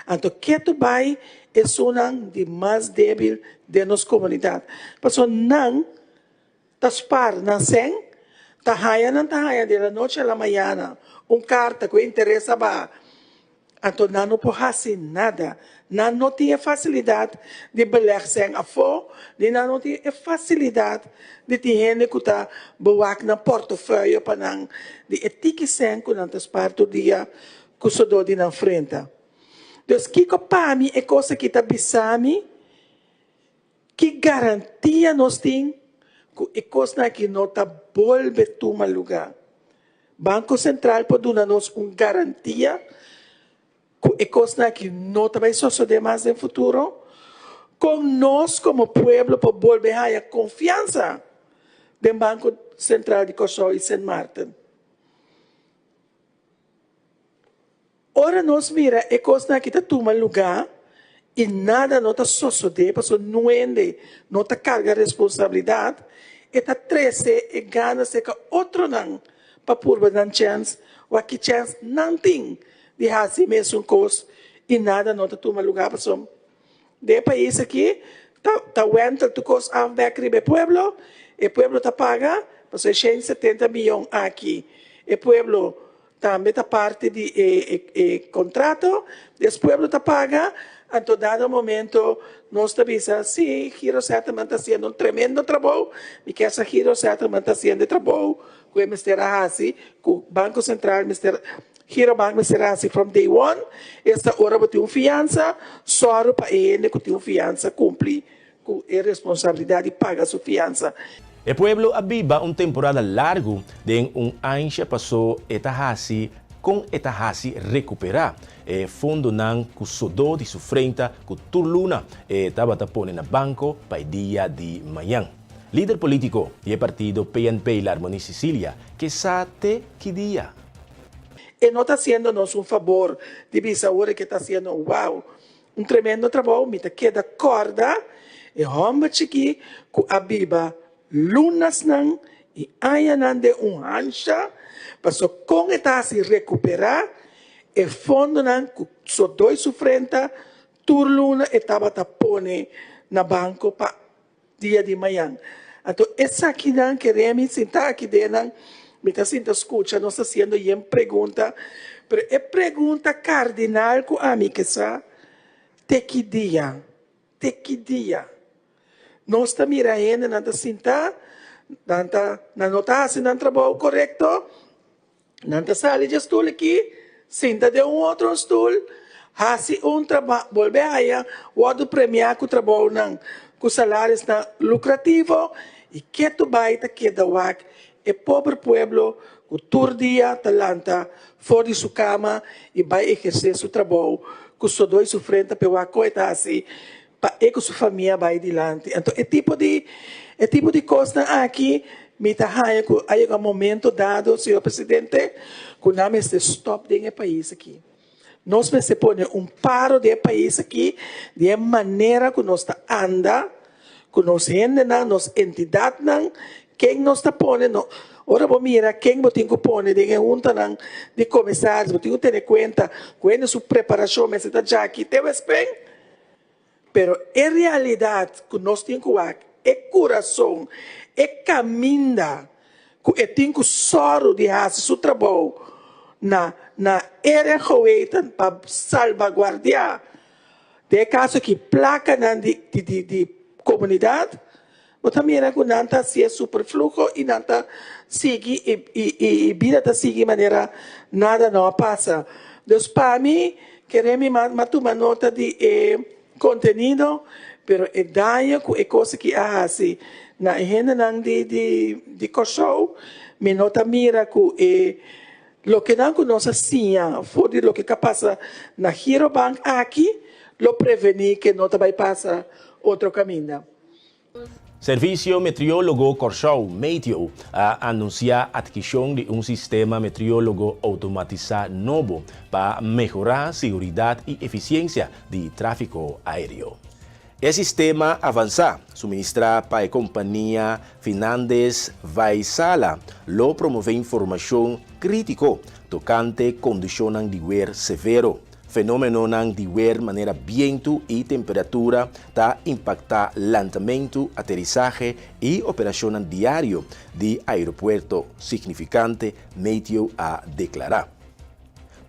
Anto ketu bai esunnan di mas débil den nos komunidat, pasobra nan Ta spar nan sèn, ta haña nan ta haña de la noche a la mañana un karta ku e interes a baha. Anto nan no por hasi nada. Nan no tin e fasilidat di beleg sèn afó, ni nan no tin e fasilidat di tin hende ku ta bewak nan portofeuille pa nan di e tiki sèn ku nan ta spar tur dia ku sodó di nan frenta. Dus kiko pa mi e kos aki ta bisa mi? Ki garantia nos tin ku e kosnan aki no ta bolbe tuma lugá? Banko Sentral por duna nos un garantia ku e kosnan aki no ta bai sosodé mas den futuro? Kon nos komo pueblo por bolbe haña konfiansa den Banko Sentral di Kòrsou i Sint Maarten? Ora nos mira e kosnan aki ta tuma lugá i nada no ta sosodé pasobra nuende no ta karga responsabilidat, e ta trese e gana serka otronan pa purba nan chèns wak ki chèns nan tin di hasi e mesun kos i nada no ta tuma lugá pasobra den e pais aki ta ta wèntel tur kos af bèk riba e pueblo, e pueblo ta paga pasobra e 170 miyon aki e pueblo Tambe ta parti di e e contrato, des pueblo ta paga, anto dado momento nos ta bisa si Giro Settlement ta haciendo un tremendo trabou, mi kier sa Giro Settlement ta haciendo e trabou cu e mester a haci, cu Banco Central mester, Giro Bank mester a haci from day one, esta ora bo tin un fiansa, sòru pa e hende cu tin un fiansa cumpli Ku e responsabilidat di paga su fiansa.
E pueblo a biba un temporada largu den un ansha paso e ta hasi kon e ta hasi rekuperá e fondonan ku sodó di su frenta ku tur luna e tabata pone na banko pa e dia di mañan. Lider polítiko di e partido PNP Larmonie Cecilia ke sa te ki dia.
E no ta hasiendo nos un fabor di bisa awor e ke ta hasiendo wow. Un tremendo trabou, mi ta keda kòrda e hòmber chikí ku a biba lunasnan i añanan den un hansha paso kon e ta hasi rekuperá e fondonan ku sodoi su frenta tur luna e tabata pone na banko pa dia di mañan. Anto esakinan kere mi sinta aki den nan, mi ta sinta skucha nos ta hasiendo yen pregunta, pero e pregunta kardinal ku ami ke sa, te ki dia, te ki dia nos ta mira hendenan ta sinta, nan ta, nan no ta hasi nan trabou korekto, Nan ta sali dje stul aki, sinta den un otro stul, hasi un traba, bolbe haya wòrdu premiá ku trabounan ku salarisnan lukrativo i ketu bai ta keda wak e pober pueblo ku tur dia ta lanta for di su kama i bai ehersé su trabou ku sodó i su frenta p'e wak kon e ta hasi pa e ku su famia bai dilanti. Anto e tipo di e tipo di kosnan aki mi ta haña ku a yega un momento dado, señor presidente, ku nan mester stòp den e pais aki. Nos mester pone un paro den e pais aki di e manera ku nos ta anda ku nos hendenan, nos entidatnan, ken nos ta pone no. Ora bo mira ken bo tin ku pone den e huntanan di komisaris, bo tin ku tene kuenta ku hende su preparashon mester ta djaki te wespen. Pero e realidad cu nos tin cu wak, e curason, e caminda cu e tin cu sòru di haci su trabou na na eer en geweten pa salvaguardia, den e caso aki placanan di di di comunidad, Bo ta mira ku nan ta hasié superfluho i nan ta sigui i i bida ta sigui manera nada no a pasa. Dus pa mi, kere mi m'a tuma nota di e kontenido, pero e daño ku e kos aki a hasi na e hendenan di di di Kòrsou, mi no ta mira ku e lokenan ku nos a siña for di loke ka pasa na Girobank aki lo prevení ke no ta bai pasa otro kaminda.
Servisio Meteorologo Kòrsou, Meteo, a anunsiá atkishon di un sistema meteorologo outomatisá nobo pa mehorá siguridat i efisiensia di tráfiko aéreo. E sistema avansá, suministrá pa e kompania Finandes Vaisala, lo promové informashon krítiko tokante kondishonnan di wer severo. Fenómenonan di wer manera bientu i temperatura ta impaktá lantamentu, aterisahe i operashonnan diario di aeropuerto signifikante, Meteo a deklará.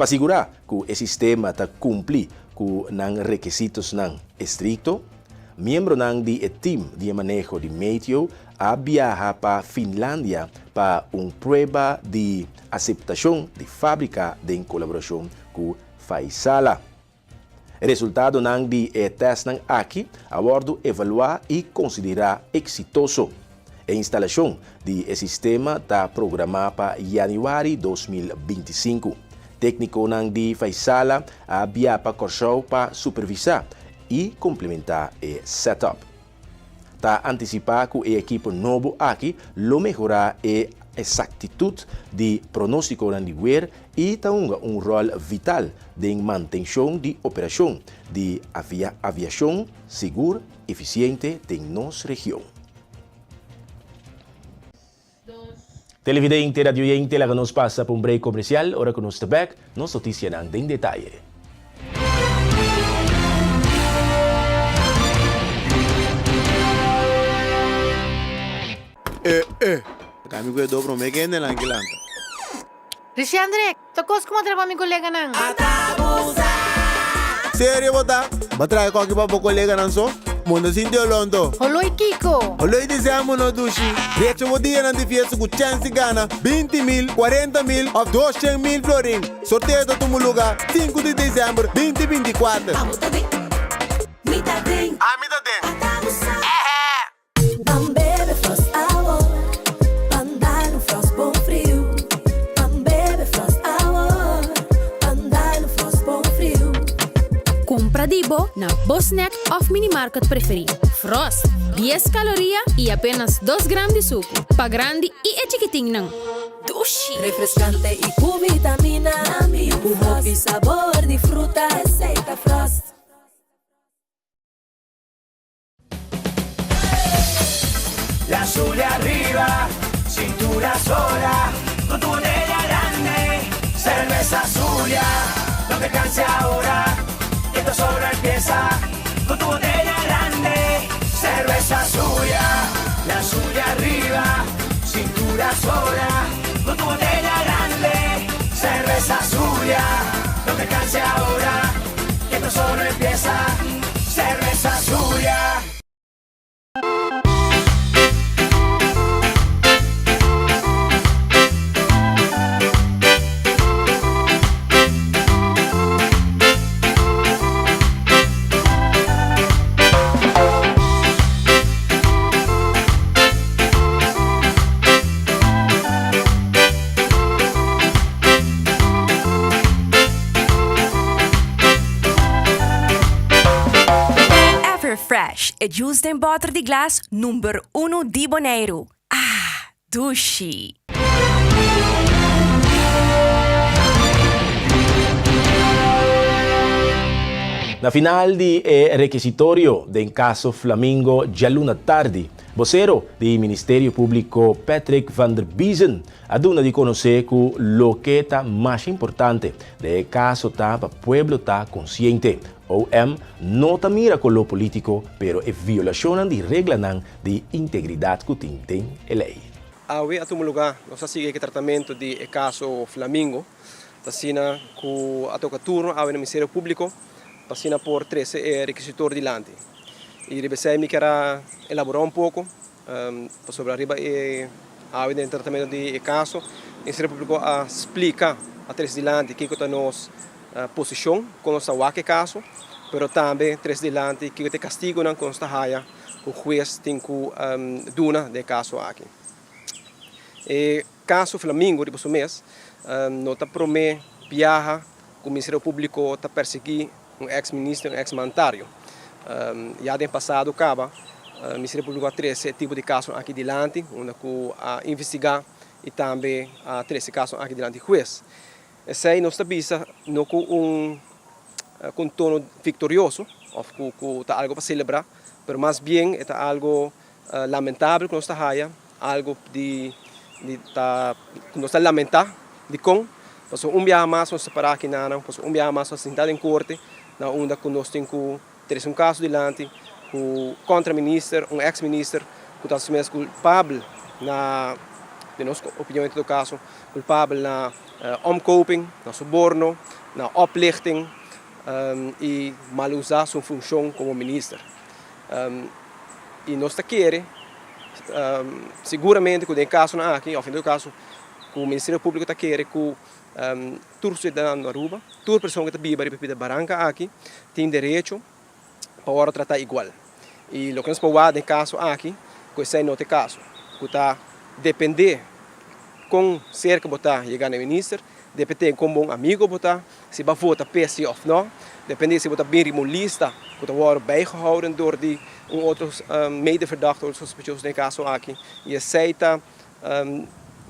Pa sigurá ku e sistema ta kumpli ku nan rekisitosnan estrikto, miembronan di e tim di e maneho di meteo a biaha pa Finlandia pa un prueba di aseptashon di fábrika den kolaborashon ku Vaisala. E resultadonan di e tèstnan aki a wòrdu evaluá i konsiderá eksitoso. E instalashon di e sistema ta programá pa yanüari 2025. Téknikonan di Vaisala a bia pa Kòrsou pa supervisá i komplementá e setup. Ta antisipá ku e ekipo nobo aki lo mehorá e esaktitut di pronóstikonan di wer i ta hunga un ròl vital den mantenshon di operashon di aviashon sigur, efisiente den nos region. Televidente, radioyente, laga nos pasa pa un break komersial, ora ku nos ta bèk, nos notisianan den detaye.
Eh eh, laga mi ku e do promé ku hende nan ki lanta.
Rishandre, ta kos ku mi a traha pa mi koleganan.
Serio bo ta? Bo a traha e koki pa bo koleganan so? Bo no sinti oló anto?
Holó i kiko?
Holó i desèmber no dushi. Drecha bo dianan di fiesta ku chèns di gana 20 mil, 40 mil òf 200 mil florin. Sorteo ta tuma lugá sinku di desèmber 2024.
Abo ta den, mi ta den.
Ami ta den.
Ata bo sa. Ban bebe Frost awor, ban dal un Frost bon friu. Ban bebe Frost awor, ban dal un Frost bon friu.
Kumpra di bo na bo snack òf minimarket preferí. Frost, dies kaloria i apenas dos gram di suku. Pa grandi i e chikitinnan.
Dushi! Refreskante i ku vitamina, ku hopi sabor di fruta, esei ta Frost.
La Zulia arriba, cintura sola, con tu botella grande, cerveza Zulia, no te canses ahora, que esto solo empieza, con tu botella grande, cerveza Zulia, la Zulia arriba, cintura sola, con tu botella grande, cerveza Zulia, no te canses ahora, que esto solo empieza, cerveza Zulia.
Everfresh, e juice den bòter di glas number unu di Boneiru. Ah, dushi!
Na final di e rekisitorio den kaso Flamingo djaluna tardi, bosero di Ministerio Públiko Patrick van der Biezen a duna di konosé ku loke ta mas importante den e kaso ta pa pueblo ta konsiente. OM no ta mira koló polítiko pero e violashonnan di reglanan di integridat ku tin den e lei.
Awe a tuma lugá, nos a sigui ku e tratamentu di e kaso Flamingo. Ta asina ku a toka turno awe na Ministerio Públiko pa asina por trese e rekisitor dilanti. I riba esei mi kier a elaborá un poko pasobra riba e awe den e tratamentu di e kaso Ministerio Públiko a splika, a trese dilanti kiko ta nos posishon kon nos ta wak e kaso, pero tambe trese dilanti kiko ta e kastigunan ku nos ta haya ku hues tin ku duna den e kaso aki. E kaso Flamingo riba su mes no ta promé biaha ku Ministerio Públiko ta persiguí un eks minister, un eks mantario. Ya den pasado kaba Ministerio Públiko a trese e tipo di kasonan aki dilanti unda ku a investigá i tambe a trese e kasonan aki dilanti hues. Esei nos ta bisa no ku un ku un tono viktorioso òf ku ku ta algu pa selebrá, pero mas bien e ta algu lamentabel ku nos ta haya, algu di di ta ku nos ta lamentá. Dikon? Pasobra un biaha mas nos ta pará aki nanan, pasobra un biaha mas nos ta sinta den korte na unda ku nos tin ku trese un kaso dilanti ku kontra minister, un eks minister ku ta su mes kulpabel na. den nos opinion en todo kaso, kulpabel na omkoping, na soborno, na oplichting i malusa su funshon komo minister. I nos ta kere siguramente ku den e kasonan aki, òf en todo kaso ku Ministerio Públiko ta kere ku tur siudadano di Aruba, tur persona ku ta biba riba e pida baranka aki tin derecho pa wòrdu tratá igual. I loke nos por wak den e kaso aki, ku esei no ta e kaso, ku ta dependé kon serka bo ta yega na e minister, dependé kon bon amigo bo ta, si bo a vota p'e si òf nò, dependé si bo ta bin riba un lista ku ta wòrdu bijgehouden dor di un otro medeverdachte òf sospechoso den e kaso aki. I esei ta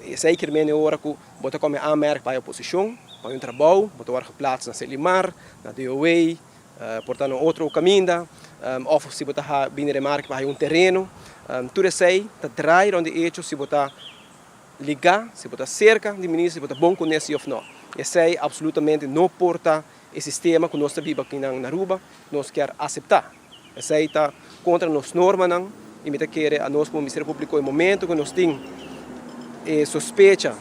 esei kier mende ora ku bo ta kome aanmerking pa e oposishon, pa un trabou, bo ta wòrdu geplaats na Selimar, na DOW, Por ta na otro kaminda òf si bo ta bini remarke pa haña un tereno. Tur esei ta draai rònt di echo si bo ta ligá, si bo ta serka di minister, si bo ta bon kuné si òf nò. Esei apsolutamente no por ta e sistema ku nos ta biba aki na Aruba, nos kier aseptá. Esei ta kontra nos normanan i mi ta kere anos komo Ministerio Públiko e momento ku nos tin e sospecha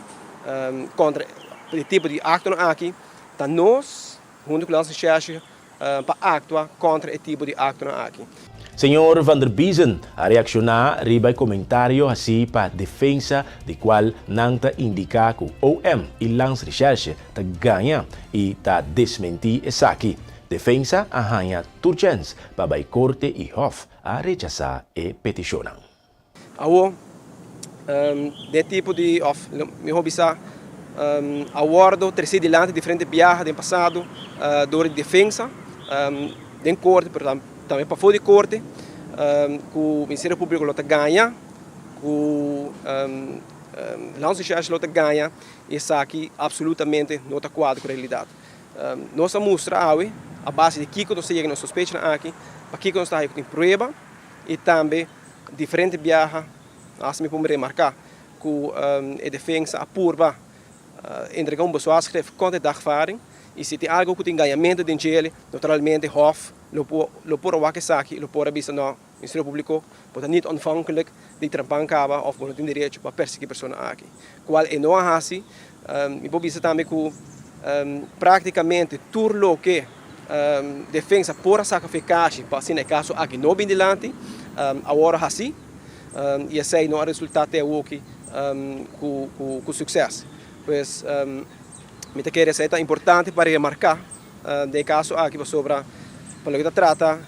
kontra e tipo di aktonan aki, ta nos Huntu ku Landsrecherche pa aktua kontra e tipo di aktonan aki.
Señor Van der Biezen a reakshoná riba e komentario hasí pa defensa di kual nan ta indiká ku OM i Landsrecherche ta gaña i ta desmentí esaki. Defensa a haña tur chèns pa bai korte i Hof a rechasá e petishonnan.
Awor, den tipo di, òf mihó bisa, a wòrdu tresí dilanti diferente biaha den pasado dor di defensa den korte, pero tambe pafó di korte, ku Ministerio Públiko lo ta gaña, ku Landsrecherche lo ta gaña, i esaki apsolutamente no ta kuadra ku realidat. Nos a mustra awe a base di kiko nos ta yega na nos sospechanan aki, pakiko nos ta haña ku tin prueba i tambe Diferente biaha hasta mi por remarca cu e defensa a purba entrega un bezwaarschrift contra e dagvaarding y si tin algo cu tin gañamento den djele, naturalmente Hof lo por a wak esaki y lo por a bisa no, Ministerio Publico bo ta niet ontvankelijk di trampan caba of bo no tin derecho pa persegui persona aki, cual e no a haci. Mi por bisa tambe cu practicamente tur loke Defensa por a saca fe cashi pa asina e caso aki no bin dilanti, awor a haci y esey no a resulta te awoki cu succes. Pues mi ta kere esey ta importante pa remarca den e caso aki pasobra pa loke ta trata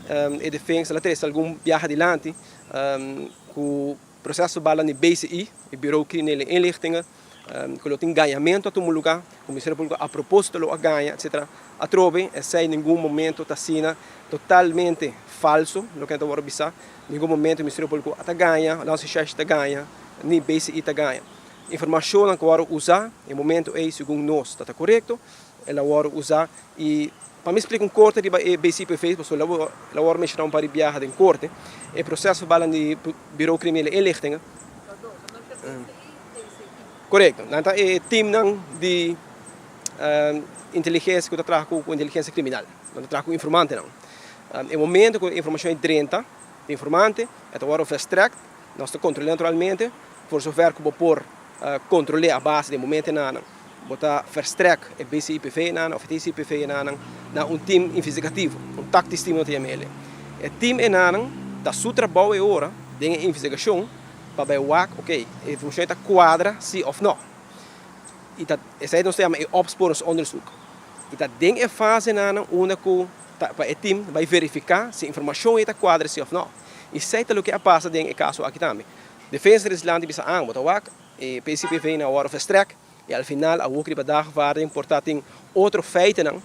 e defensa la trece algun biaha dilanti cu Proceso bala ni BCI, e Bureau Criminele Inlichtingen, ku lo tin gañamentu a tuma lugá, ku Ministerio Públiko a propósito lo a gaña, etcétera. Atrobe, esei ningun momento ta asina totalmente falso, loke nan ta wòrdu bisá. Ningun momento Ministerio Públiko a ta gaña, Landsrecherche ta gaña, ni BCI ta gaña. Informashonnan ku wòrdu usá e momento ei, segun nos, ta ta korekto, el a wòrdu usá i Pa mi splika un korte riba e BCPV, pasobra el a wòrdu menshoná un par di biaha den korte, e proseso balan di Bureau Criminele Inlichtingen. Korekto. Nan ta e teamnan di inteligensia ku ta traha ku inteligensia kriminal. Nan ta traha ku informantenan. E momento ku e informashon ei drenta di informante, e ta wòrdu verstrekt, nos ta kontrol'é naturalmente, for zover ku bo por kontrol'é a base di e momentenan. Bo ta verstrek e BCIPV-nan of e TCIPV-nan na un team investigativo, un tactisch team nan ta yama el'e. E team enanan ta su trabou e ora den e investigashon pa bai wak, ok, e informashon ei ta kuadra si of no. I ta esei nos ta yama e opsporingsonderzoek. I ta den e fasenan unda ku ta pa e team bai verifiká si e informashon ei ta kuadra si of no. I esei ta loke a pasa den e kaso aki tambe. Defensa di Islandi bisa an, bo ta wak, E PCPV na wòrdu verstrèk i al final awor riba dagvaarding por ta tin otro feitennan.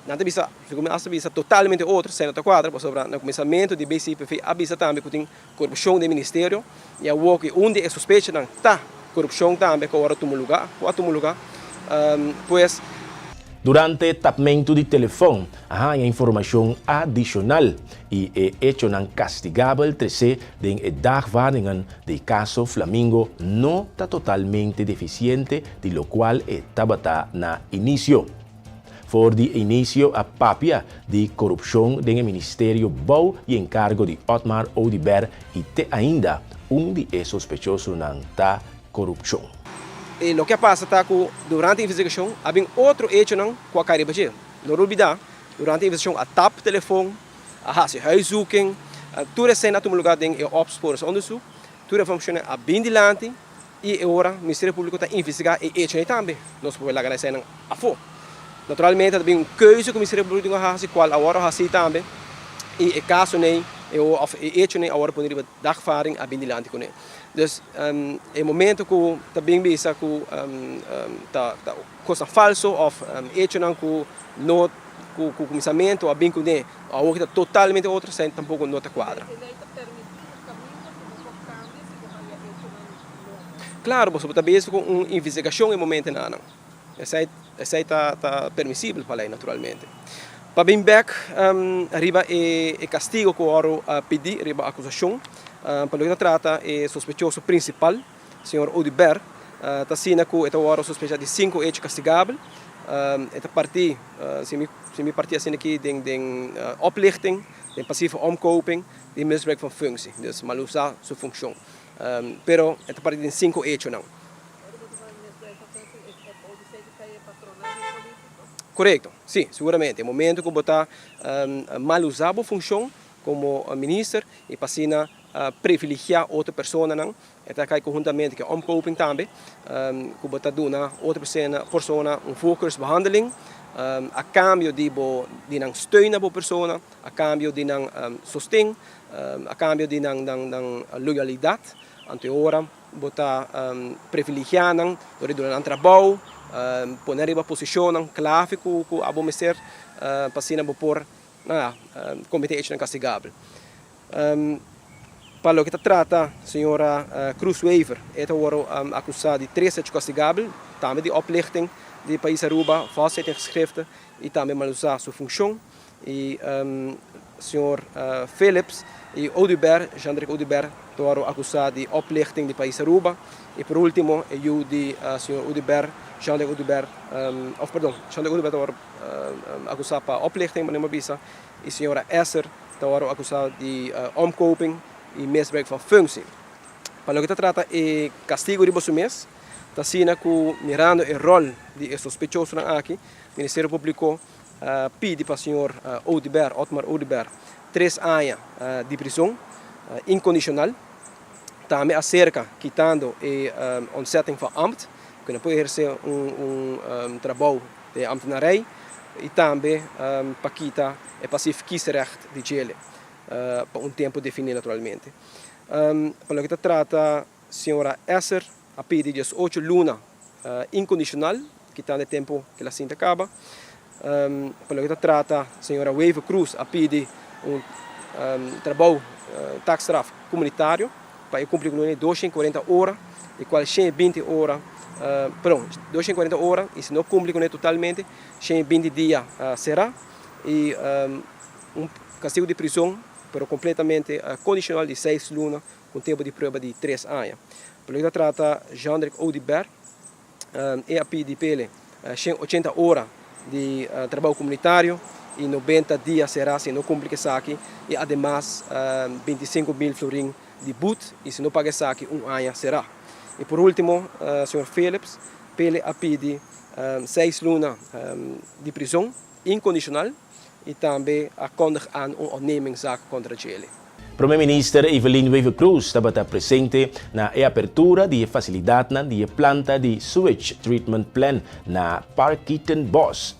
Nan ta bisa, segun mi asta bisa totalmente otro, esei no ta kuadra pasobra na kuminsamentu di BCPV a bisa tambe ku tin korupshon den ministerio i awor ku un di e sospechanan ta korupshon tambe ku a wòrdu tuma lugá, ku a tuma lugá. Pues.
Durante tapmentu di telefòn a haña informashon adishonal i e echonan kastigabel tresé den e dagvaardingen Di kaso Flamingo no ta totalmente defisiente di lokual e tabata na inisio. For di e inisio a papia di korupshon den e ministerio bou di enkargo di Otmar Oduber i te ainda un di e sospechosonan ta. korupshon.
E loke a pasa ta ku durante e investigashon a bin otro echonan ku a kai riba dje. No olbida, durante e investigashon a tap telefon, a hasi huiszoeking, tur esei a tuma luga den e opsporingsonderzoek, tur e informashonnan a bin dilanti i e ora Ministerio Públiko ta investigá e echonan ei tambe. Nos por laga eseinan afó. Naturalmente ta bin un keuze ku Ministerio Públiko tin ku hasi, kual awor a hasi tambe i e kasonan ei òf e echonan ei awor a pone riba dagvaarding a bin dilanti kuné. Dus e momento ku ta bin bisa ku ta kosnan falso òf echonan ku no ku kuminsamentu a bin kuné awor ta totalmente otro esei tampoko no ta kuadra. Klaro boso bo ta bezig ku un investigashon e momentenan. Esei esei ta ta permisibel pa lei naturalmente. Pa bin bek riba e e kastigo ku wòrdu a pidi riba akusashon pa loke ta trata e sospechoso prinsipal señor Oduber ta asina ku e ta wòrdu sospecha di sinku echo kastigabel. E ta partí si mi si mi partí asina aki den den oplichting, den pasieve omkoping, den misbruik van functie, dus malusá su funshon. Pero e ta partí den sinku echonan. Korekto, si, seguramente. E momento ku bo ta mal usa bo funshon komo minister i pa asina privilegiá otro personanan, e ta kai konhuntamente ku e omkoping tambe, ku bo ta duna otro persona un voorkeursbehandeling a kambio di bo di nan steun na bo persona, a kambio di nan sosten, a kambio di nan loyalidat. Anto e ora Bo ta privilegiá nan dor di duna nan trabou, pone nan riba posishonnan klave ku abo mester pa asina bo por kometé echonan kastigabel. Pa loke ta trata señora Cruz Wever, e ta wòrdu akusá di tres echo kastigabel, tambe di oplichting di pais Aruba, valsheid in geschriften i tambe malusá su funshon. I señor Philips i Oduber, Jean-Dirk Oduber, ta wòrdu akusá di oplichting di pais Aruba. I por último e yu di señor Oduber, Jean-Dirk Oduber, òf perdon, Jean-Dirk Oduber ta wòrdu akusá pa oplichting, manera mi a bisa, i señora Esser ta wòrdu akusá di omkoping i misbruik van functie. Pa loke ta trata e kastigu riba su mes, ta asina ku mirando e ròl di e sospechosonan aki, Ministerio Públiko a pidi pa señor Oduber, Otmar Oduber, tres aña di prison incondicional. Tambe acerca kitando e ontzetting van ambt, cu no por eherce un trabou den ambtenarij, y tambe pa kita e passief kiesrecht di djele pa un tempo defini naturalmente. Pa loke ta trata señora Esser a pidi diesocho luna incondicional, kitando e tempo cu el a sinta caba. Pa loke ta trata señora Wever Croes a pidi un trabou taakstraf comunitario pa e cumpli cu e 240 ora, di cual 120 ora, perdon, 240 ora y si no cumpli cune totalmente 120 dia cera y un castigo di prison pero completamente condicional di seis luna cu un tempo di prueba di tres aña. Pa loke ta trata Jean-Dirk Oduber, e a pidi p'e 180 ora di trabou komunitario i 90 dia será si no kumpli ku esaki i ademas 25 mil florin di but i si no paga esaki un aña será. I por último señor Philips p'e a pidi seis luna di prizon inkondishonal i tambe a kondig aan un ontnemingszaak kontra djele.
Prome Minister Evelyn Wever-Croes tabata presente na e apertura di e facilidadnan di e planta di Sewage Treatment Plant na Parkietenbos.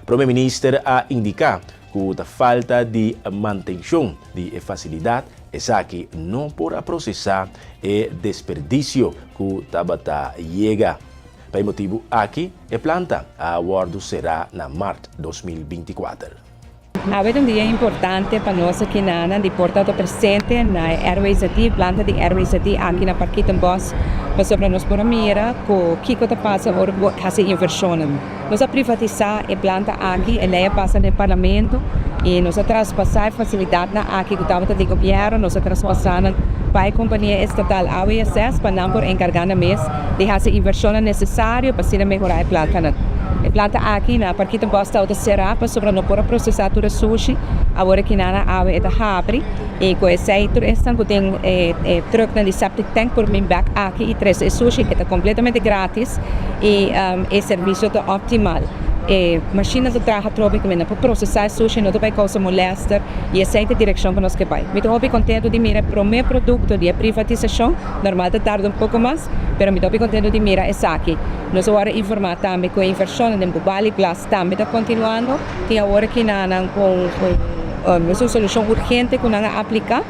Prome Minister a indica cu ta falta di mantencion di e facilidad, esaki no por a procesa e desperdicio cu tabata yega. Pa e motibu aki e planta a wordo cera na maart 2024.
Awe ta un dia importante pa nos aki na nan di por ta presente na e RWZI, planta di RWZI aki na Parkietenbos, pasobra nos por a mira ku kiko ta pasa ora ku bo hasi invershonnan. Nos a privatisá e planta aki, e lei a pasa den parlamento i nos a traspasá e fasilidatnan aki ku tabata di gobièrnu, nos a traspasá nan pa e kompania estatal AWSS pa nan por enkargá nan mes di hasi invershonnan nesesario pa asina mehorá e plantanan. E planta aki na Parkietenbos tabata será pasobra no por a prosesá tur e sushi. Awor aki nan a awe e ta habri i ku esei tur esnan ku tin e trùknan di septic tank por bin bèk aki i trese e sushi. E ta kompletamente grátis i e servisio ta optimal. E mashinnan ta traha atrobe ku nan por prosesá e sushi, no ta bai kousa molèster i esei ta e direkshon ku nos ke bai. Mi ta hopi kontentu di mira e promé produkto di e privatisashon. Normal ta tarda un poko mas, pero mi ta hopi kontentu di mira esaki. Nos a wòrdu informá tambe ku e invershonnan den Bubali Plas tambe ta kontinuando. Tin awor aki na nan un un solushon urgente ku nan a apliká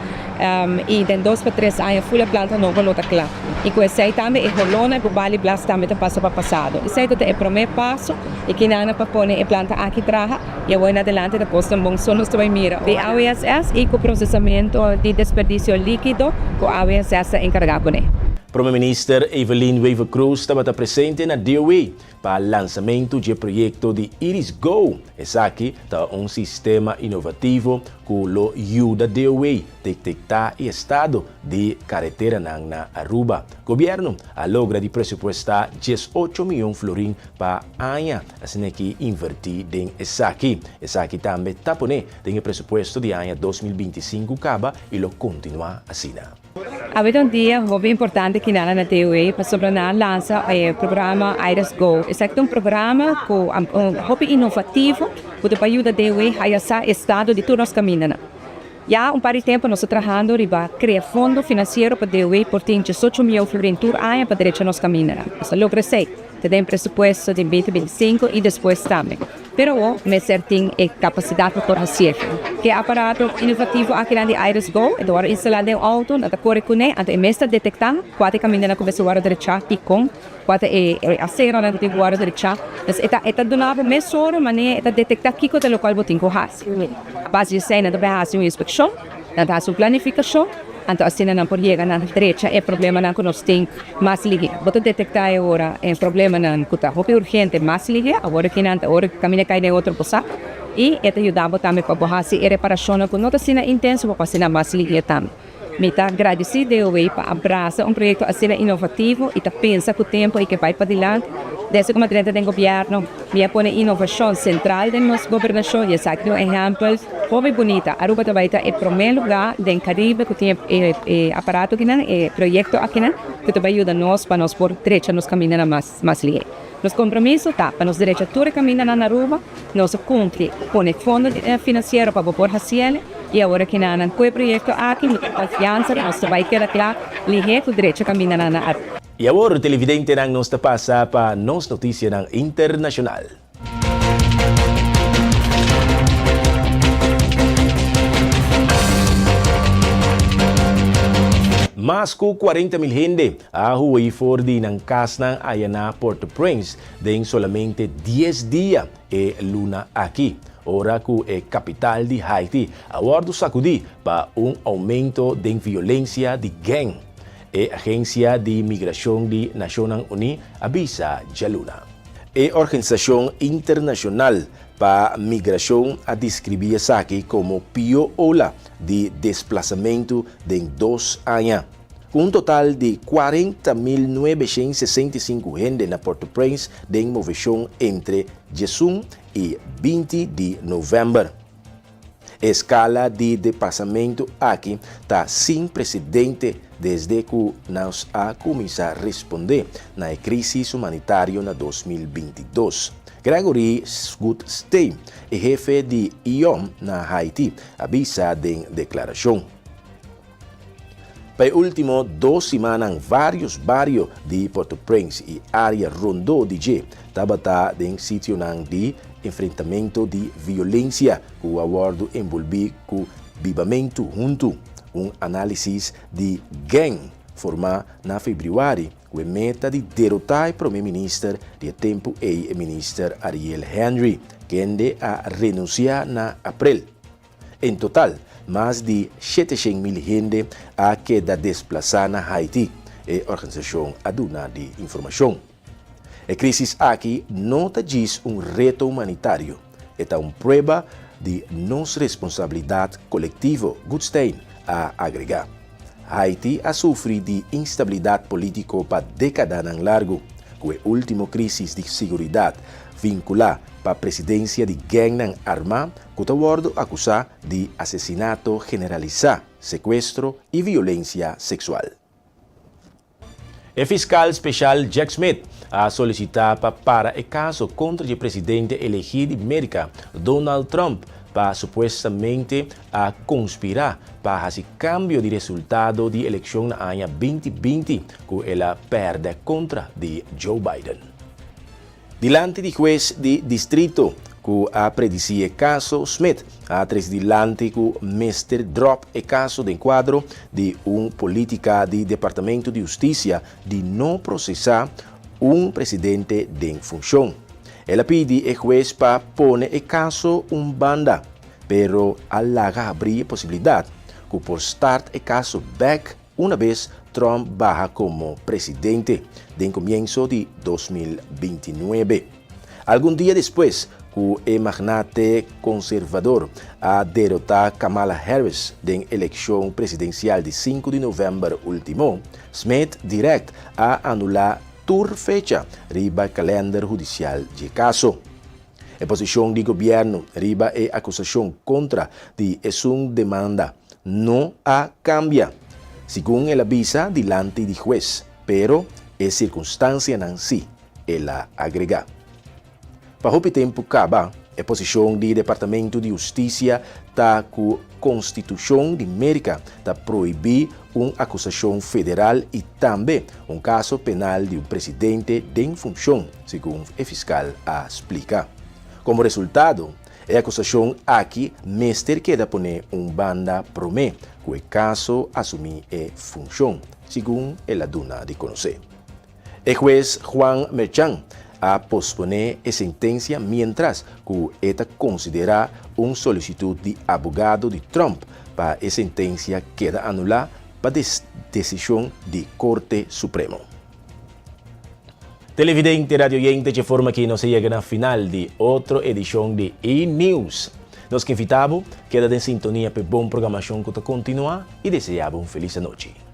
i den dos pa tres aña ful e planta nobo lo ta kla. I ku esei tambe e holónan e Bubali Plas tambe ta pasa pa pasado. Esei ta ta e promé paso i kinan pa pone e planta aki traha i awor en adelante ta kosnan bon so nos ta bai mira di AWSS i ku prosesamentu di desperdisio líkido ku AWSS ta enkargá kuné.
Prome Minister Evelyn Wever-Croes tabata presente na DOE pa lansamento dje proyecto di Iris Go. Esaki ta un sistema inovativo cu lo yuda DOE detecta e estado di careteranan na Aruba. Gobierno a logra di presupuesta 18 miyon florin pa aña asina ki inverti den esaki. Esaki tambe ta pone den e presupuesto di aña 2025 caba y lo continua asina.
Awe ta un dia hopi importante kinana na TUE pasobra nan a lansa e programa Iris Go. Esaki ta un programa ku hopi inovativo ku ta por yuda TUE haya sa estado di tur nos kamindanan. Ya un par di tempu nos ta trahando riba krea fondo finansiero pa TUE por tin diesocho mion florin tur aña pa drecha nos kamindanan. Nos a logra esei ta den presupuesto di binti 25 i despues tambe. Pero awor mester tin e kapasidat pa por hasié. Ke aparato inovativo akinan di Iris Go, e ta wòrdu instalá den un outo, nan ta kore kuné, anto e mes ta detektá kua ta e kamindanan ku mester wòrdu drechá i kon, kua ta e aseronan ku tin ku wòrdu drechá. Entonces e ta e ta duna bo mesora manera e ta detektá kiko ta lokual bo tin ku hasi. A base di esei nan ta bai hasi un inspekshon, nan ta hasi un planifikashon, anto asina nan por yega na drecha e problemanan ku nos tin. Mas lihé. Bo ta detektá e ora e problemanan ku ta hopi urgente mas lihé, awor ki nan ta ora ku kaminda kai den otro posá, i e ta yuda bo tambe pa bo hasi e reparashonnan ku no ta asina intenso pa bo hasi nan mas lihé tambe. Mi ta gradisí DOW pa a brasa un proyekto asina inovativo i ta pensa ku tempu i ke bai padilanti. Desde ku mi a drenta den gobièrnu, mi a pone inovashon sentral den nos gobernashon i esaki ta un ehèmpel hopi bunita. Aruba ta bai ta e promé lugá den Karibe ku tin e aparato akinan, e proyekto akinan ku ta bai yuda nos pa nos por drecha nos kamindanan mas mas lihé. Nos kompromiso ta pa nos drecha tur e kamindanan na Aruba, nos a kumpli pone fondo finansiero pa bo por hasiel i awor akinanan ku e proyekto aki mi tin konfiansa ku nos ta bai keda kla lihé ku drecha kamindanan na Aruba.
I awor, televidentenan, nos ta pasa pa nos noticianan internacional. Mas cu 40 mil hende a hui for di nan casnan aya na Port-au-Prince den solamente dies dia e luna aki, ora cu e capital di Haiti a wordo sacudi pa un aumento den violencia di gang. E agensia di migrashon di Nashonnan Uní a bisa djaluna. E organisashon internashonal pa migrashon a deskribí esaki komo pió ola di desplasamentu den dos aña. Ku un total di 40.965 hende na Port-au-Prince den moveshon entre 11 i 20 di novèmber. E eskala di depasamentu aki ta sin presedente desde ku nos a kuminsá respondé na e krísis humanitario na 2022. Gregory Goodstein, e hefe di IOM na Haiti, a bisa den deklarashon. Pa e último dos simannan vários bario di Port-au-Prince i área rondó di dje tabata den sitionan di enfrentamento di violensia ku a wòrdu enbolbí ku bibamentu huntu. Un análisis di gang formá na febrüari ku e meta di derotá e promé minister di e tempu ei e minister Ariel Henry, kende a renunsiá na aprel. En total, mas di 700 mil hende a keda desplasá na Haiti, e organisashon a duna di informashon. E krísis aki no ta djis un reto humanitario, e ta un prueba di nos responsabilidat kolektivo, Goodstein a agregá. Haiti a sufri di instabilidat polítiko pa dékadanan largu. ku e último krísis di siguridat vinkulá pa presidensia di gèngnan armá ku ta wòrdu akusá di asesinato generalisá, sekuestro i violensia seksual. E fiskal speshal Jack Smith a solisitá pa para e kaso kontra dje presidente elegí di Merka, Donald Trump, pa supuestamente a konspirá pa hasi kambio di resultado di elekshon na aña 2020 ku el a pèrdè kontra di Joe Biden. Dilanti di hues di distrito ku a predisí e kaso, Smith a trese dilanti ku mester dròp e kaso den kuadro di un polítika di Departamento di Hustisia di no prosesá un presidente den funshon. El a pidi e hues pa pone e kaso un banda, pero a laga habrí e posibilidat ku por start e kaso bèk una bes Trump baha komo presidente den komienso di 2029. Algun dia despues ku e magnate konservador a derotá Kamala Harris den elekshon presidensial di sinku di novèmber último, Smith dirèkt a anulá tur fecha riba kalènder hudisial dje kaso. E posishon di gobièrnu riba e akusashon kontra di esun demanda no a kambia, segun el a bisa dilanti di hues, pero e sirkunstansianan si, el a agregá. Pa hopi tempu kaba, e posishon di Departamento di Hustisia ta ku Konstitushon di Merka ta prohibí un akusashon federal i tambe un kaso penal di un presidente den funshon, segun e fiskal a splika. Komo resultado, e akusashon aki mester keda pone un banda promé ku e kaso asumí e funshon, segun el a duna di konosé. E hues Juan Merchan a posponé e sentensia miéntras ku e ta konsiderá un solisitut di abogado di Trump pa e sentensia keda anulá pa desishon di Korte Supremo. Televidente, radioyente, dje forma aki nos a yega na final di otro edishon di E-News. Nos ke invitá bo keda den sintonia p'e bon programashon ku ta kontinuá i deseá bo un felis anochi.